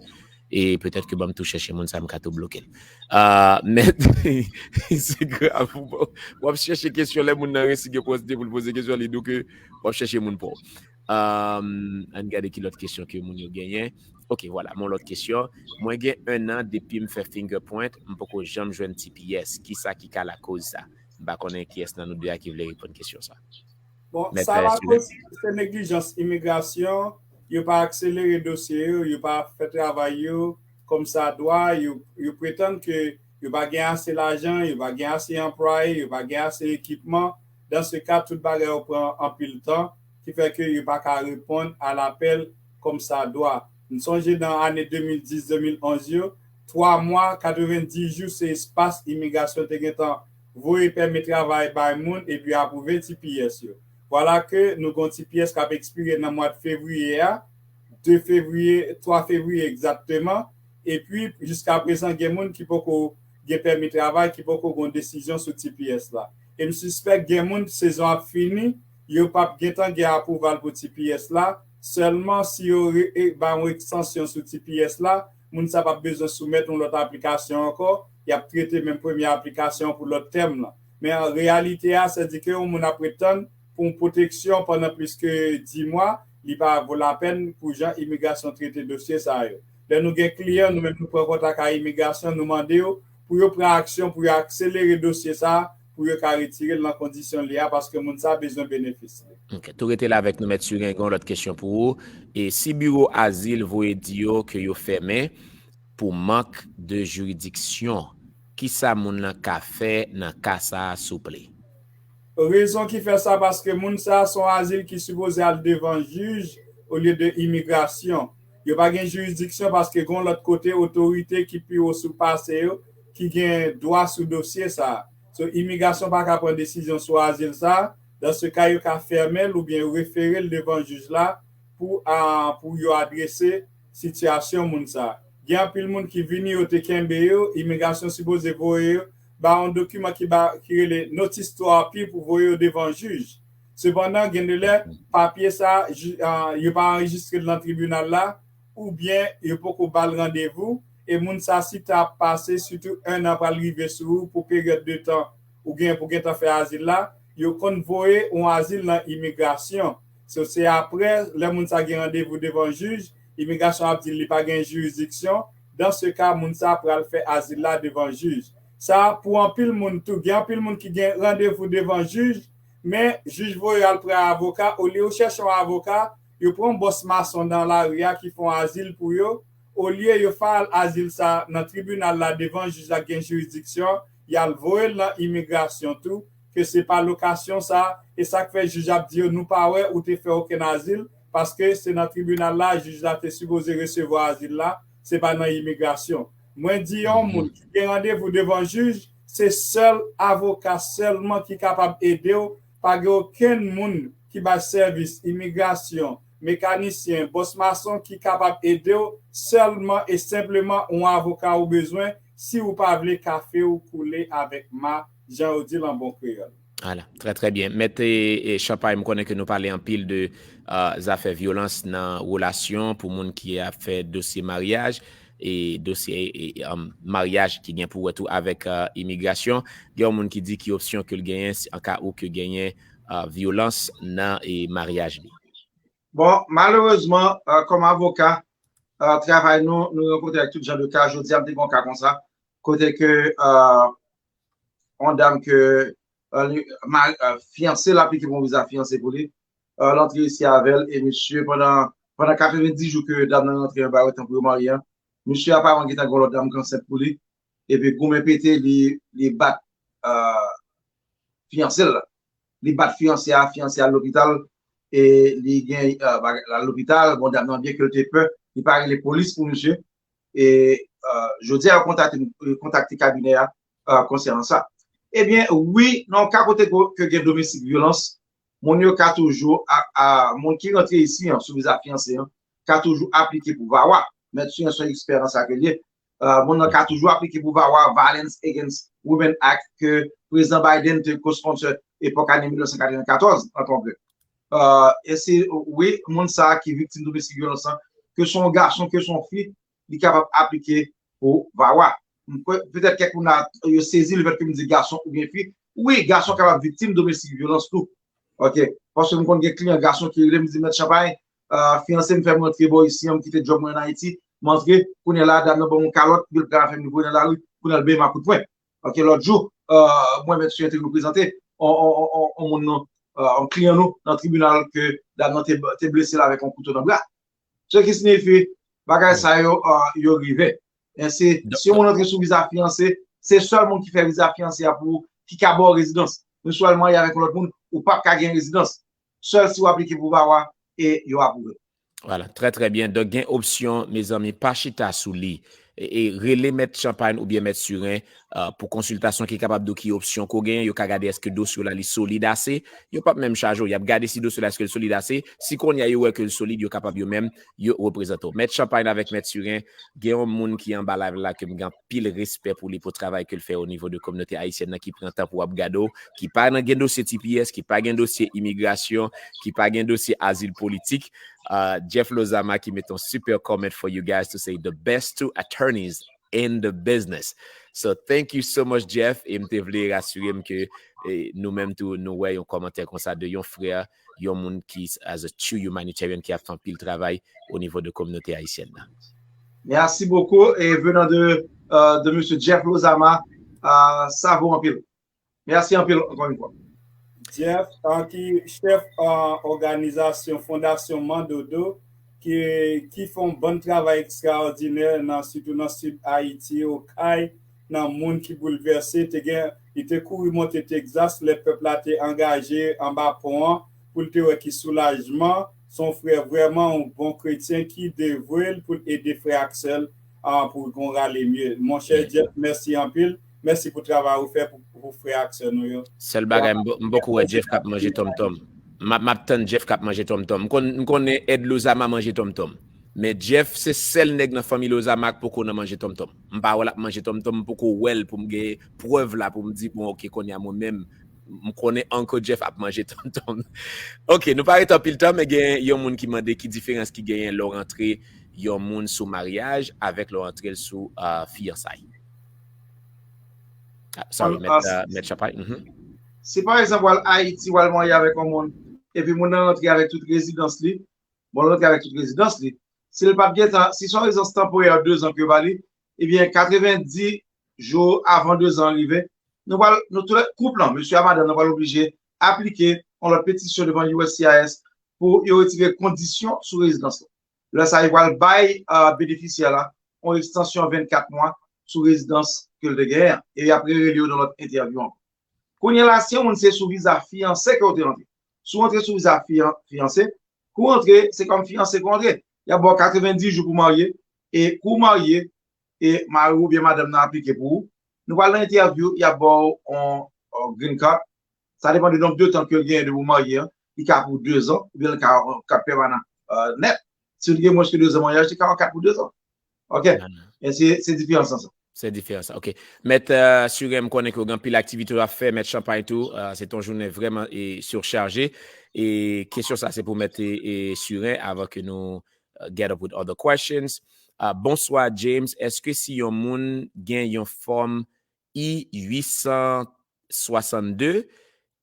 E petèt ke ban m tou chèche moun sa, m ka tou bloke l. Uh, men, se grav, w ap chèche kesyon lè moun nan rensi gen pwosite pou l poze kesyon, li di w ke w ap chèche moun pa w. Um, ann gade ki lòt kesyon ke moun yo genyen. Ok, vwala, mon lòt kesyon. Mwen gen en an depi m fè fingerprint, m poko janm jwenn T P S. Kisa ki ka lakoz sa? M pa konnen kiyès nan nou de a ki vle reponn kesyon sa. Bon, sa lakoz se neglijans imigrasyon, yo pa akselere dosye yo, yo pa fè travay yo kòmsadwa, yo, yo pretann ke yo pa gen ase lajan, yo pa gen ase anplwaye, yo pa gen ase ekipman. Dans ce cas, tout bagay yo pran anpil tan, ki fè ke yo pa ka reponn a lapèl kòmsadwa. M sonje nan ane de mil dis, de mil onz yo, twa mwa, katrevenndis jou se espas imigrasyon te gentan voye pèmi travay bay moun epi apwouve T P S yo. Vwala ke nou gen yon T P S k ap ekspire nan mwa fevriye a, de fevriye, twa fevriye egzakteman, epi jiskaprezan gen moun ki poko gen pèmi travay, ki poko gen yon desizyon sou T P S la. E m sispèk gen moun, sezon ap fini, yo p ap gentan gen apwouval pou T P S la, sèlman si yo re, e, ba yon ekstansyon sou T P S la, moun sa p ap bezwen soumèt yon lòt aplikasyon ankò, y ap trete menm premye aplikasyon pou lòt tèm lan. Men an reyalite a, sèdi ke yon moun ap ret tann pou yon pwoteksyon pandan plis ke dis mwa, li pa vo lapèn pou jan imigrasyon trete dosye sa yo. Lè nou gen kliyan, nou menm nou pran kontak ak imigrasyon, nou mande yo pou yo pran aksyon, pou yo akselere dosye sa a, pou yo ka retire l nan kondisyon l ye a, paske moun sa a bezwen benefis li. Ok, tou rete la avèk nou, Mèt Surin, gen yon lòt kesyon pou ou. E si biwo azil voye di yo ke yo fèmen pou mank de jiridiksyon, kisa moun nan ka fè nan ka sa a, souple? Rezon ki fè sa, paske moun sa a se yon azil ki sipoze al devan jij olye de imigrasyon. Yo pa gen jiridiksyon paske gen yon lòt kote otorite ki pi wo sou pase yo ki gen dwa sou dosye sa a. So, imigrasyon pa ka pran desizyon sou azil sa a. Dans ce cas, yo ka fèmen l oubyen yo refere l devan jij la pou, a, pou yo adrese sitiyasyon moun sa a. Gen anpil moun ki vini, yo te kenbe yo, imigrasyon sipoze voye yo ba yon dokiman ki ba, ki rele notice to appear pou voye yo devan jij. Sepandan, gen de lè, papye sa, jij, a, yo pa anrejistre l nan tribinal la, oubyen yo poko ba l randevou, e moun sa, si ta ap pase, sitou en an pral rive sou ou pou peryòd de tan ou gen pou gentan fè azil la, yo konn voye yon azil nan imigrasyon. So, se apre, lè moun sa gen randevou devan jij, imigrasyon ap di li pa gen jiridiksyon. Dan se ka, moun sa pral fè azil la devan jij. Sa, pou anpil moun tou, gen anpil moun ki gen randevou devan jij, men jij voye al pran avoka, olye yo chèche yon avoka, yo pran bòs mason nan lari a ki fè yon azil pou yo, olye yo file azil sa nan tribinal la devan jij la gen jiridiksyon, y al voye l nan imigrasyon tou, ke se pa lokasyon sa, e sa k fè jij ap di yo, nou pa wè ou te fè okenn azil, paske se nan tribinal la jij la te sipoze resevwa azil la, se pa nan imigrasyon. Mwen di yon moun ki gen randevou devan jij, se sèl avoka sèlman ki kapab ede w, pa gen okenn moun ki bay sèvis imigrasyon, mekanisyen, bòs mason ki kapab ede w, sèlman e senpleman yon avoka ou bezwen si ou pa vle kafe w koule avèk ma, jan yo di l an bon kreyòl. Ala, trè, trè byen. Mèt e, e Champagne, m konnen ke nou pale anpil de uh, zafè vyolans nan relasyon pou moun ki ap fè dosye maryaj e dosye e, um, maryaj ki gen pou wè tou avèk uh, imigrasyon. Gen yon moun ki di ki opsyon ke l genyen si an ka ou ke genyen uh, vyolans nan e maryaj li. Bon, malerezman, uh, kòm avoka, uh, travay nou, nou rankontre avèk tout jan de ka. Jodi a, m te gen yon ka konsa, kote ke uh, yon dam ke uh, li, ma, uh, fiyanse l aplike pou yon viza fiyanse pou li, uh, l antre isi avè l, e misye, pandan, pandan katrevenndis jou ke dam nan rantre anba yo, tankou yo marye an, misye aparan gentan gen lòt dam ki ansent pou li, epi goumen pete, li, li bat uh, fiyanse l la. Li bat fiyanse a, fiyanse a lopital, e li gen uh, bagay la lopital, bon, dam nan byen ke l te pè, li pa rele polis pou misye, e uh, jodi a yo kontakte, kontakte kabinè a uh, konsènan sa. Ebyen, wi, nan ka kote ke gen domestik vyolans, moun yo ka toujou, a, a, moun ki rantre isi an, sou viza fiyanse an, ka toujou aplike pou VAWA. Mèt Surin se yon ekspè nan sa ke l ye. Uh, moun nan ka toujou aplike pou VAWA, Violence Against Women Act, ke Prezidan Biden te co-sponsor epòk ane mil nèf san katrevennkatòz nan Kongrè. Uh, e se, wi, moun sa ki viktim domestik vyolans lan, ke se yon gason, ke se yon fi, li kapab aplike pou VAWA. Petèt kèk moun yo sezi lefèt ke m di gason oubyen fi. Wi, gason kapab viktim domestik vyolans tou. Ok. Paske m konn gen kliyan gason ki rele m di, Mèt Champagne, uh, fiyanse m fè m rantre bò isi an, m kite djòb mwen an Ayiti, m antre, kounye a la, dam nan ban m yon kalòt, epi l pral fè m voye nan lari, kounye a l benyen m ak kout pwen. Ok, lòt jou, uh, mwen Mèt Surin te reprezante yon moun nou, yon kliyan nou nan tribinal ke dam nan te, te blese l avèk yon kouto nan bra. Se ki siyifi, bagay sa yo, uh, yo rive. E se, si yon moun antre sou viza fiyanse, se sèl moun ki fè viza fiyanse a pou ou ki ka ba w rezidans. Men si w al marye avèk yon lòt moun, ou p ap ka gen rezidans. Sèl si w aplike pou VAWA e yo apwouve. Vwala, trè trè byen. Donk gen opsyon, mezanmi, pa chita sou li. E, e rele Mèt Champagne oubyen Mèt Surin uh, pou konsiltasyon ki kapab di w ki opsyon ke w genyen. Yo ka gade èske dosye w la li solid ase. Yo p ap menm chaje w. Y ap gade si dosye w la èske l solid ase. Si kounye a yo wè ke l solid, yo kapab yo menm, yo reprezante w. Mèt Champagne avèk Mèt Surin, gen yon moun ki anba live la ke m gen anpil respè pou li pou travay ke l fè o nivo de kominote ayisyèn nan ki pran tan pou ap gade w, ki pa nan gen dosye T P S, ki pa gen dosye imigrasyon, ki pa gen dosye azil politik. Uh, Jeff Lozama ki met yon super comment for you guys to say the best two attorneys in the business. So thank you so much, Jeff. E m te vle rasire m ke eh, nou menm tou nou wè yon kòmantè konsa de yon frè, yon moun ki as a true humanitarian ki ap fè anpil travay o nivo de kominote ayisyèn nan. Merci beaucoup. Et venant de, uh, de Monsieur Jeff Lozama, uh, sa vo anpil. Mèsi anpil ankò yon fwa. Jeff, uh, ki chèf uh, òganizasyon Fondasyon Mandodo, ki, ki fè yon bann travay ekstraòdinè nan, sitou nan sid Ayiti, Okay, nan moun ki boulvèse, te gen, li te kouri monte Texas lè pèp la te angaje anba pon an pou l te wè ki soulajman, se yon frè vrèman yon bon kretyen ki devwe l pou l ede frè ak sè l uh, pou yon rale mye. Monchè Jeff, mèsi anpil. Mèsi pou travay ou fè pou, pou frè ak sè nou yo. Sèl bagay, m poko wè Jeff k ap manje tonmtonm. M ap, m ap tann Jeff k ap manje tonmtonm. M konn, m konnen Ed Lozama manje tonmtonm. Men Jeff se sèl nèg nan fanmi Lozama k poko nan manje tonmtonm. M pa wè l ap manje tonmtonm, m poko wè l pou m gen prèv la pou m di, bon, ok, kounye a mwen menm, m konnen Uncle Jeff ap manje tonmtonm. Ok, nou pa ret anpil tan, men gen yon moun ki mande ki diferans ki genyen lè w rantre yon moun sou maryaj avèk lè w rantre l sou uh, fiyansay. Ah, sorry, mèt, euh, mèt Champagne. Mhm. Si pa egzanp, w al Ayiti, w al marye avèk yon moun, epi moun nan rantre avèk tout rezidans li, bon, l rantre avèk tout rezidans li. Si l pa t gentan, si se yon rezidans tanporè de zan ke yo ba li, ebyen, katrevenndis jou avan de zan an rive, nou pral, nou tou lè, koup lan, mesye a madanm nan pral oblije aplike yon lòt petisyon devan U S C I S pou yo retire kondisyon sou rezidans lan. Lè sa a, yo pral bay, euh, benefisyè la yon ekstansyon vennkat mwa sou rezidans ke l te genyen an. E y ap rerele yo nan lòt entèvyou ankò. Kounye a la, si yon moun se sou viza fiyanse ke w te rantre, si w rantre sou viza fiyan-, fiyanse, kou w rantre, se kòm fiyanse ke w rantre. Y ap ba w katrevenndis jou pou w marye, e kou w marye, e mari w oubyen madanm nan aplike pou ou, nou pral nan entèvyou, y ap ba w yon, yon green card. Sa depann de nonb de tan ke l genyen depi w marye an. Li ka pou de zan, oubyen li ka yon kat pèmanan, euh, nèt. Si w gen mwens ke de zan maryaj, li ka yon kat pou de zan. Ok? Men se, se diferans lan sa. Se diferans lan, ok. Mèt, euh, Surin, m konnen ke w gen anpil aktivite w ap fè, mèt Champagne tou, euh, se te yon jounen vrèman, e, surchaje. E kesyon sa se pou mèt, e, e, Surin avan ke nou, euh, get up with other questions. Ah, bonswa, James. Èske si yon moun gen yon fòm I uit san swasannde,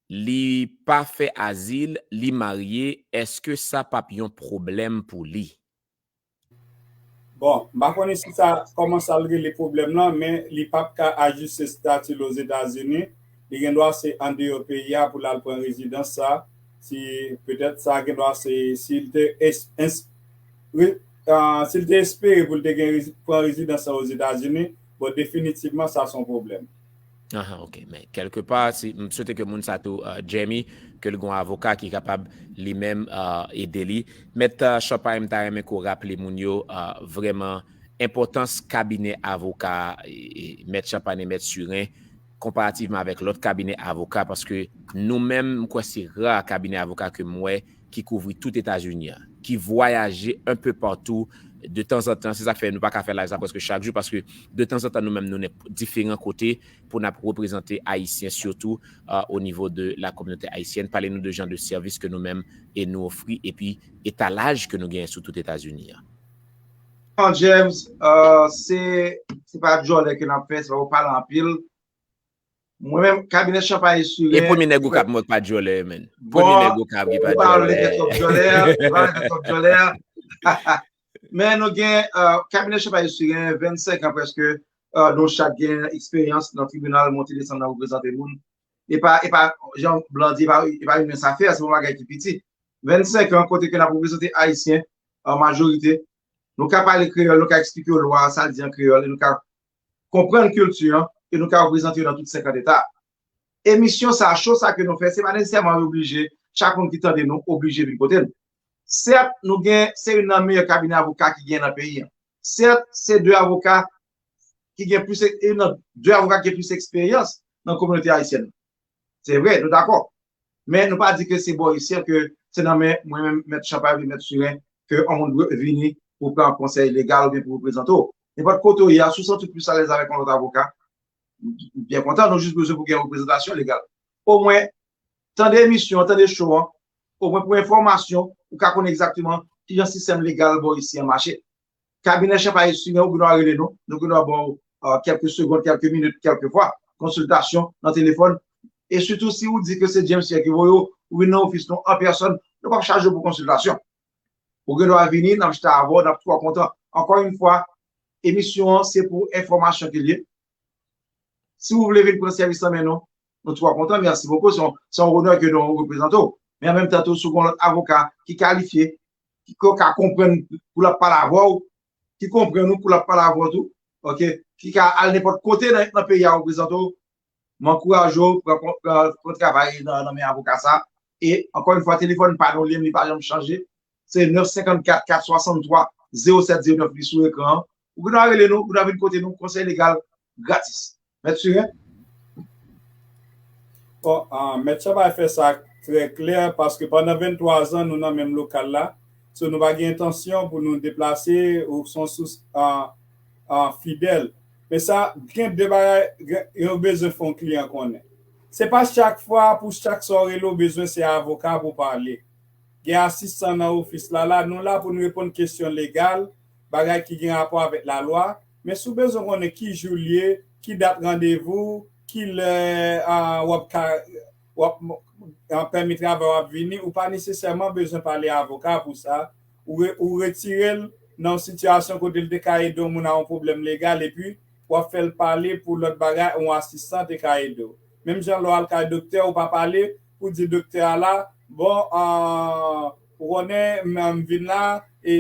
li pa fè azil, li marye, èske sa p ap yon pwoblèm pou li? Bon, m pa konnen si sa, kòman sa l rele pwoblèm lan, men li p ap ka ajiste stati l Ozetazini. Li gen dwa se andeyò peyi a pou l al pran rezidans sa. Si, petèt, sa gen dwa se, si l te es-, ins-, re-, ah, si l te espere pou l te gen rezi-, pran rezidans sa Ozetazini, bon, definitivman, sa se yon pwoblèm. Ahan, ok. Men, kèlkepa, si, m swete ke moun sa tou, euh, Jamie, ke l gen yon avoka ki kapab li menm, euh, ede li. Mèt, euh, Champagne, m ta renmen ke w raple moun yo, euh, vrèman enpòtans kabinè avoka, e, e, mèt Champagne e mèt Surin, konparativman avèk lòt kabinè avoka, paske nou menm, m kwè se ra kabinè avoka ke m wè ki kouvri tout Etazini an, ki vwayaje un peu partout de temps en temps. Se sa k fè nou pa ka fè live sa prèske chak jou, paske de tan zan tan nou menm nou nan diferan kote pou n ap reprezante Ayisyen, sitou, euh, au niveau de la communauté haïtienne. Pale nou de jan de sèvis ke nou menm e nou ofri, epi etalaj ke nou genyen sou tout Etazini an. Bon, James, euh, se, se pa djòlè ke n ap fè, se pa pou pale anpil. Mwen menm, kabinè Champagne e Surin. E premye nèg ou k ap mwen k pa djòlè, menn. Premye nèg ou k ap ki pa djòlè. Bon, ou pa vle fè twòp djòlè, ou pa vle fè twòp djòlè. Men nou gen, euh, kabinè Champagne e Surin, vennsenk an prèske, euh, nou chak gen eksperyans nan tribinal, monte desann nan reprezante moun. E pa, e pa, jan Blan di, e pa, e pa yon mens afè, se yon bagay ki piti. Vennsenk an, kote ke n ap reprezante Ayisyen, an majorite, nou ka pale kreyòl, nou ka eksplike yo lwa, sa l di an kreyòl, e nou ka konprann kilti an, e nou ka reprezante yo nan tout senkant eta. Emisyon sa, show sa ke nou fè, se pa nesesèman oblije, chak moun ki tande nou, oblije vin kote n. Sèt, nou gen, se youn nan meyè kabinè avoka ki gen nan peyi an. Sèt, se de avoka ki gen plis, e nan de avoka ki gen plis eksperyans nan kominote ayisyèn nan. Se vre, nou dakò. Men nou pa di ke se bò isi an ke se nan men mwen menm, mèt Champagne, mèt Surin, ke yon moun dwe vini pou pran konsèy legal oubyen pou reprezante w. Nenpòt kote w ye a, si w santi w plis alèz avèk yon lòt avoka, m byen kontan, nou jis bezwen pou gen reprezantasyon legal. Omwen, tande emisyon an, tande show an, omwen pou enfòmasyon, ou ka konnen egzakteman kijan sistèm legal bò isi an mache. Kabinè Champagne e Surin, ou gen dwa rele nou, nou gen dwa ba w, euh, kèlke segonn, kèlke minit, kèlkefwa, konsiltasyon nan telefòn. E sitou, si ou di ke se James Pierre ki voye w, ou vin nan ofis nou an pèsòn, nou p ap chaje w pou konsiltasyon. Ou gen dwa vini, n ap chita avè w, n ap twò kontan. Ankò yon fwa, emisyon an se pou enfòmasyon ke l ye. Si w vle vin pran sèvis nan men nou, nou twò kontan, merci beaucoup, se yon, se yon onè ke nou reprezante w. Men an menm tan tou, si w gen yon lòt avoka ki kalifye, ki, ki ka konprann pou l ap pale avè w, ki konprann ou pou l ap pale avè w tou, ok, ki ka al nenpòt kote nan, nan peyi a reprezante w, m ankouraje w pran, pran, pran travay nan, nan men avoka sa. E ankò yon fwa, telefòn pa nou, li menm, li pa janm chanje. Se nèf senkannkat, kat swasanntwa, zewo sèt zewo nèf li sou ekran an. Ou gen dwa rele nou, ou gen dwa vin kote nou, konsèy legal gratis. Mèt Surin? Bon, ah, Mèt Champagne fè sa trè klè, paske pandan venntwa zan, nou nan menm lokal la. So, nou pa gen entansyon pou nou deplase, ou se yon sous, ah, ah, fidèl. Men sa, gen de bagay, gen, yo bezwen fè yon kliyan konnen. Se pa chak fwa, pou chak sa w rele, w bezwen se avoka pou pale. Gen asistan nan ofis la, la, nou la pou n reponn kesyon legal, bagay ki gen rapò avèk lalwa. Men si w bezwen konnen ki jou l ye, ki dat randevou, kilè w ap ka w ap an pèmi travay w ap vini, ou pa nesesèman bezwen pale avoka pou sa. Ou, re, ou retire l nan yon sitiyasyon kote l te ka ede yon moun a yon pwoblèm legal, epi w ap fè l pale pou lòt bagay, yon asistan te ka ede w. Menm jan lè w al kay doktè, ou pa pale pou di doktè a la, bon, uh, ou konnen, m vin la, e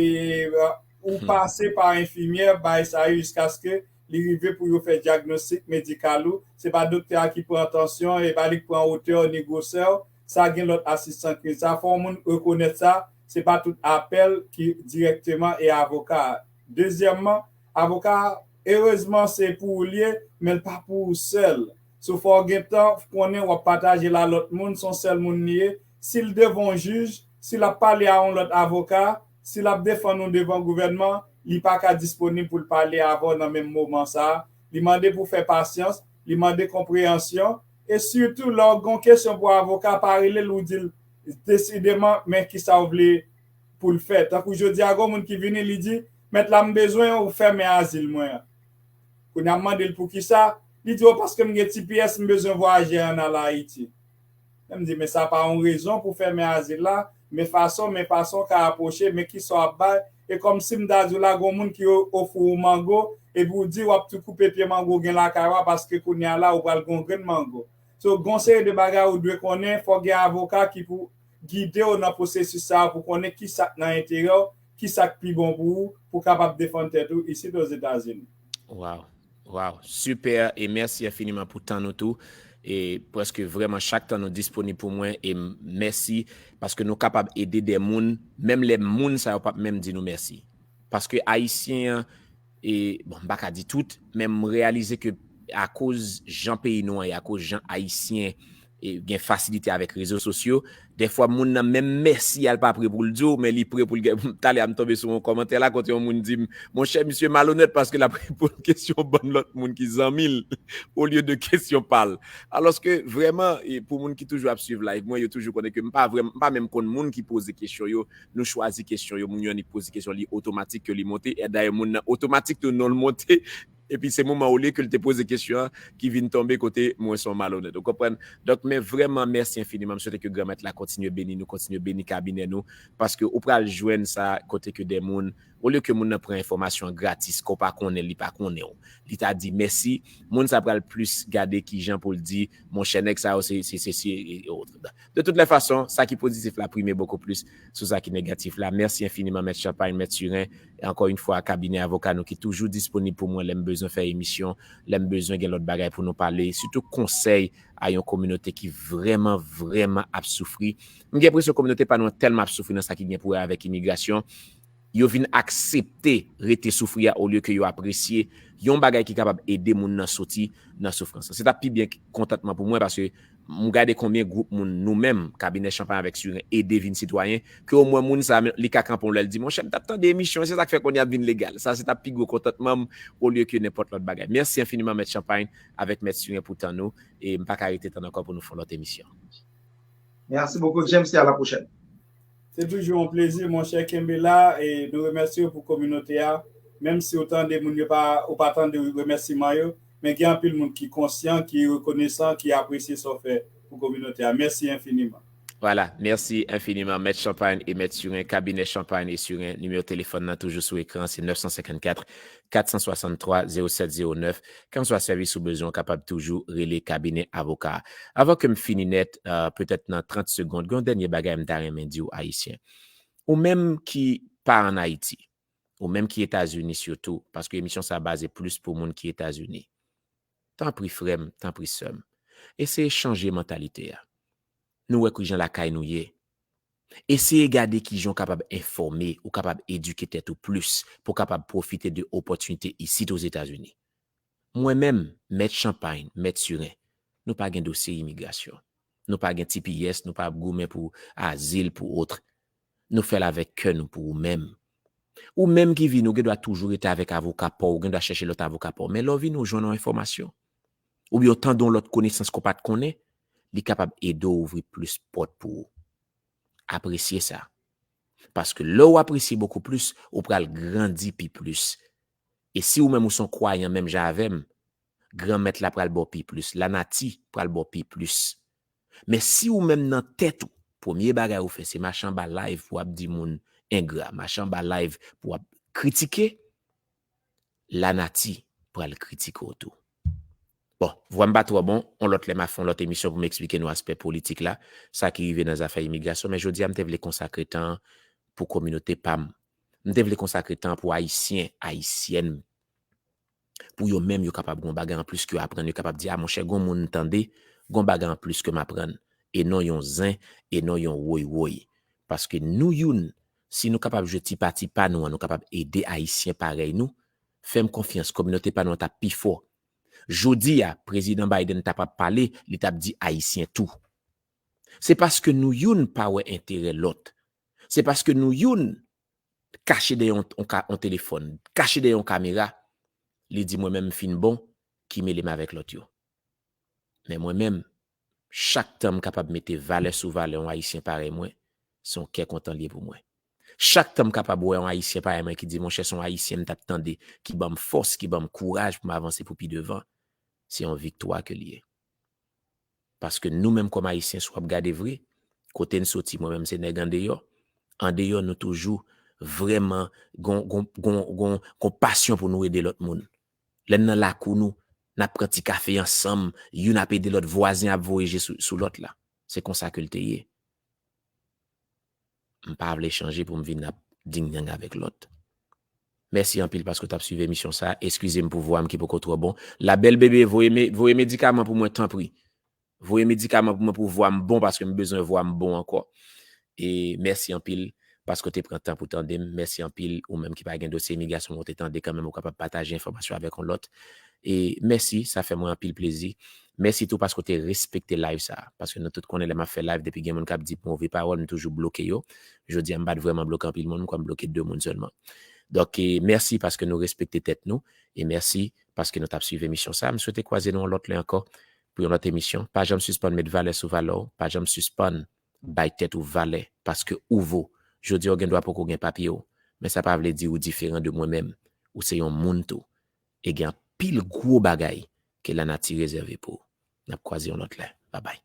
uh, ou pase pa enfimyè, bay sa yo, jiskaske li rive pou yo fè dyagnostik medikal ou. Se pa doktè a ki pran tansyon, e pa li ki pran wotè w, ni gwosè w. Sa gen lòt asistan klinisyen. Sa fò yon moun rekonèt sa. Se pa tout apèl ki dirèkteman e avoka a. Dezyèmman, avoka a, erezman, se pou ou l ye, men l pa pou ou sèl. So, fò w gen tan konnen w ap pataje l a lòt moun, se yon sèl moun li ye. Si l devan yon jij, si l ap pale a yon lòt avoka, si l ap defann ou devan gouvènman, li pa ka disponib pou l pale avè w nan menm moman sa a. Li mande pou w fè pasyans, li mande konpreyansyon, e sitou lè w gen yon kesyon pou avoka, pa rele l ou di l desideman, men kisa w vle pou l fè. Tankou jodi a, gen yon moun ki vini, li di, mèt la, m bezwen ou fèmen azil mwen an. Kounye a, m mande l poukisa, li di, o, paske m gen T P S, m bezwen vwayaje ann al Ayiti. Men m di, men sa pa yon rezon pou fèmen azil la, men fason, men fason w ka apwoche, men kisa w ap bay. E kòmsi m ta di w la, gen yon moun ki o- ofri w mango, epi w di w ap tou koupe pye mango w gen lakay ou a, paske kounye a la, ou pral gen yon grenn mango. So, gen yon seri de bagay ou dwe konnen, fò gen avoka ki pou gide w nan pwosesis sa a pou konnen kisa k nan enterè w, kisa k pi bon pou ou, pou w kapab defann tèt ou isit Ozetazini. Wow, wow, super, e mèsi enfiniman pou tan nou tou. E prèske vrèman chak tan nou disponib pou mwen, e m- mèsi paske nou kapab ede de moun, menm lè moun sa yo p ap menm di nou mèsi. Paske Ayisyen an, e bon, m pa ka di tout, men m reyalize ke akoz jan peyi nou an ye, akoz jan Ayisyen e gen fasilite avèk rezo sosyo, dèfwa moun nan menm mèsi a l pa pre pou l di w, men li pre pou l gen. Talè a m tonbe sou yon kòmantè la kote yon moun di m, monchè, misye malonèt paske l ap reponn kesyon bann lòt moun ki zanmi l olye de kesyon pa l. Alòske vrèman, e pou moun ki toujou ap swiv live mwen, yo toujou konnen ke m pa vrèman, m pa menm konn moun ki poze kesyon yo. Nou chwazi kesyon yo, moun yo annik poze kesyon, li otomatik ke li monte. E dayè moun nan otomatik tou non l monte. Epi se moman olye ke l te poze kesyon an ki vin tonbe kote mwen se yon malonèt. Ou konprann? Donk, men vrèman, mèsi enfiniman. M swete ke Granmèt la kontinye beni nou, kontinye beni kabinè nou, paske ou pral jwenn sa kote ke de moun, olye ke moun nan pran enfòmasyon an gratis, ke w pa konnen, li pa konnen w. Li ta di mèsi, moun sa pral plis gade kijan pou l di, monchè, nèg sa yo se, se, se, se, e, e, de tout lè fason, sa ki pozitif la prime bokou plis sou sa ki negatif la. Mèsi enfiniman, Mèt Champagne, Mèt Surin, e ankò yon fwa, kabinè avoka nou ki toujou disponib pou mwen lè m bezwen fè emisyon, lè m bezwen gen lòt bagay pou nou pale, sitou konsèy a yon kominote ki vrèman, vrèman ap soufri. M gen enpresyon kominote pa nou an tèlman ap soufri nan sa ki gen pou wè avèk imigrasyon, yo vin aksepte rete soufri a olye ke yo apresye yon bagay ki kapab ede moun nan soti nan soufrans lan. Se t ap pi byen kontantman pou mwen, paske m gade konbyen gwoup moun nou menm, kabinè Champagne avèk Surin, ede vin sitwayen, ke omwen moun sa, li ka kanpe yon lè, l di, monchè, m t ap tande emisyon, se sa k fè kounye a ap vin legal. Sa se t ap pi gwo kontantman m, olye ke nenpòt lòt bagay. Mèsi enfiniman, Mèt Champagne avèk Mèt Surin, pou tan nou, e m pa ka rete tann ankò pou nou fè yon lòt emisyon. Merci beaucoup, James, et à la prochaine. Se toujou yon plezi, monchè, kenbe la, e nou remèsye w pou kominote a. Menm si w tande moun yo pa, ou pa tande remèsiman yo, men gen anpil moun ki konsyan, ki rekonesan, ki apresye sa w fè pou kominote a. Mèsi enfiniman. Voilà, mèsi enfiniman, Mèt Champagne e Mèt Surin, kabinè Champagne e Surin. Nimewo telefòn nan toujou sou ekran, se nèf san senkannkat, kat san swasanntwa, zewo sèt zewo nèf. Kèlkanswa sèvis ou bezwen, ou kapab toujou rele kabinè avoka a. Avan ke m fini nèt, euh, petèt nan trant segond, gen yon dènye bagay m ta renmen di w, Ayisyen. Ou menm ki pa ann Ayiti, ou menm ki Etazini sitou, paske emisyon sa a baze plis pou moun ki Etazini. Tanpri, frè m, tanpri, sè m, eseye chanje mantalite a. Nou wè kijan lakay nou ye. Eseye gade kijan w kapab enfòme, ou kapab edike tèt ou plis pou w kapab pwofite de opòtinite isit Ozetazini. Mwen menm, Mèt Champagne, Mèt Surin, nou pa gen dosye imigrasyon. Nou pa gen T P S, nou pa ap goumen pou azil, pou ot. Nou fè l avèk kè nou pou ou menm. Ou menm ki vini, ou gen dwa toujou rete avèk avoka pa w, ou gen dwa chèche lòt avoka pa w. Men lè w vini, ou jwenn yon enfòmasyon. Oubyen w tande yon lòt konesans ke w pa t konnen, li kapab ede w ouvri plis pòt pou ou. Apresye sa. Paske lè w apresye bokou plis, ou pral grandi pi plis. E si ou menm ou se yon kwayan menm jan avè m, Granmèt la pral ba w pi plis. Lanati pral ba w pi plis. Men si ou menm nan tèt ou, premye bagay ou fè, se mache anba live pou w ap di moun engra, mache anba live pou w ap kritike, lanati pral kritike w tou. Bon, vwa m pa twò bon, yon lòt lè m a fè yon lòt emisyon pou m eksplike nou aspè politik la, sa ki rive nan zafè imigrasyon, men jodi a m te vle konsakre tan an pou kominote pa m. M te vle konsakre tan an pou Ayisyen, Ayisyèn, pou yo menm yo kapab gon bagay anplis ke yo aprann, yo kapab di, a monchè, gon moun m tande, gon bagay anplis ke m aprann, e non yon zen, e non yon woy woy. Paske nou youn, si nou kapab jwe ti pati pa nou an, nou kapab ede Ayisyen parèy nou, fè m konfyans, kominote pa nou an t ap pi fò. Jodi a, Prezidan Biden t ap ap pale, li t ap di Ayisyen tou. Se paske nou youn pa wè enterè lòt. Se paske nou youn kache dèyè yon, yon ka-, yon telefòn, kache dèyè yon kamera, li di mwen menm m fin bon, ki mele m avèk lòt yo. Men mwen menm, chak tan m kapab mete valè sou valè yon Ayisyen parèy mwen, se yon kè kontan li ye pou mwen. Chak tan m kapab wè yon Ayisyen parèy mwen ki di, monchè, se yon Ayisyen m t ap tande, ki ban m fòs, ki ban m kouraj pou m avanse pou pi devan, se yon viktwa ke li ye. Paske nou menm kòm Ayisyen, si w ap gade vre, kote n soti, mwen menm se nèg andeyò. Andeyò, nou toujou vrèman gon, gon, gon, gon, gon pasyon pou nou ede lòt moun. Lè n nan lakou nou, n ap pran ti kafe ansanm, youn ap ede lòt, vwazen ap voye je sou, sou lòt la. Se konsa ke l te ye. M pa vle chanje pou m vin ap dingnyang avèk lòt. Mèsi anpil paske w t ap swiv emisyon sa. Eskize m pou vwa m ki poko twò bon. La Belle Bébé, voye me-, voye medikaman pou mwen, tanpri. Voye medikaman pou mwen pou vwa m bon, paske m bezwen vwa m bon ankò. E mèsi anpil paske w te pran tan pou tande m. Mèsi anpil ou menm ki pa gen dosye imigrasyon, men w te tande kanmenm, ou kapab pataje enfòmasyon avèk yon lòt. E mèsi, sa fè mwen anpil plezi. Mèsi tou paske w te respekte live sa a. Paske nou tout konnen lè m ap fè live, depi gen moun k ap di move pawòl, m toujou bloke yo. Jodi a, m pa t vrèman bloke anpil moun, m kwè m bloke de moun sèlman. Donk, e, mèsi paske nou respekte tèt nou. E mèsi paske nou t ap swiv emisyon sa a. M swete kwaze nou yon lòt lè ankò pou yon lòt emisyon. Pa janm sispann met valè sou valè w. Pa janm sispann bay tèt ou valè, paske ou vo. Jodi a, w gen dwa poko gen papye w, men sa pa vle di ou diferan de mwen menm. Ou se yon moun tou. E gen anpil gwo bagay ke lanati rezève pou ou. N ap kwaze yon lòt lè. Babay.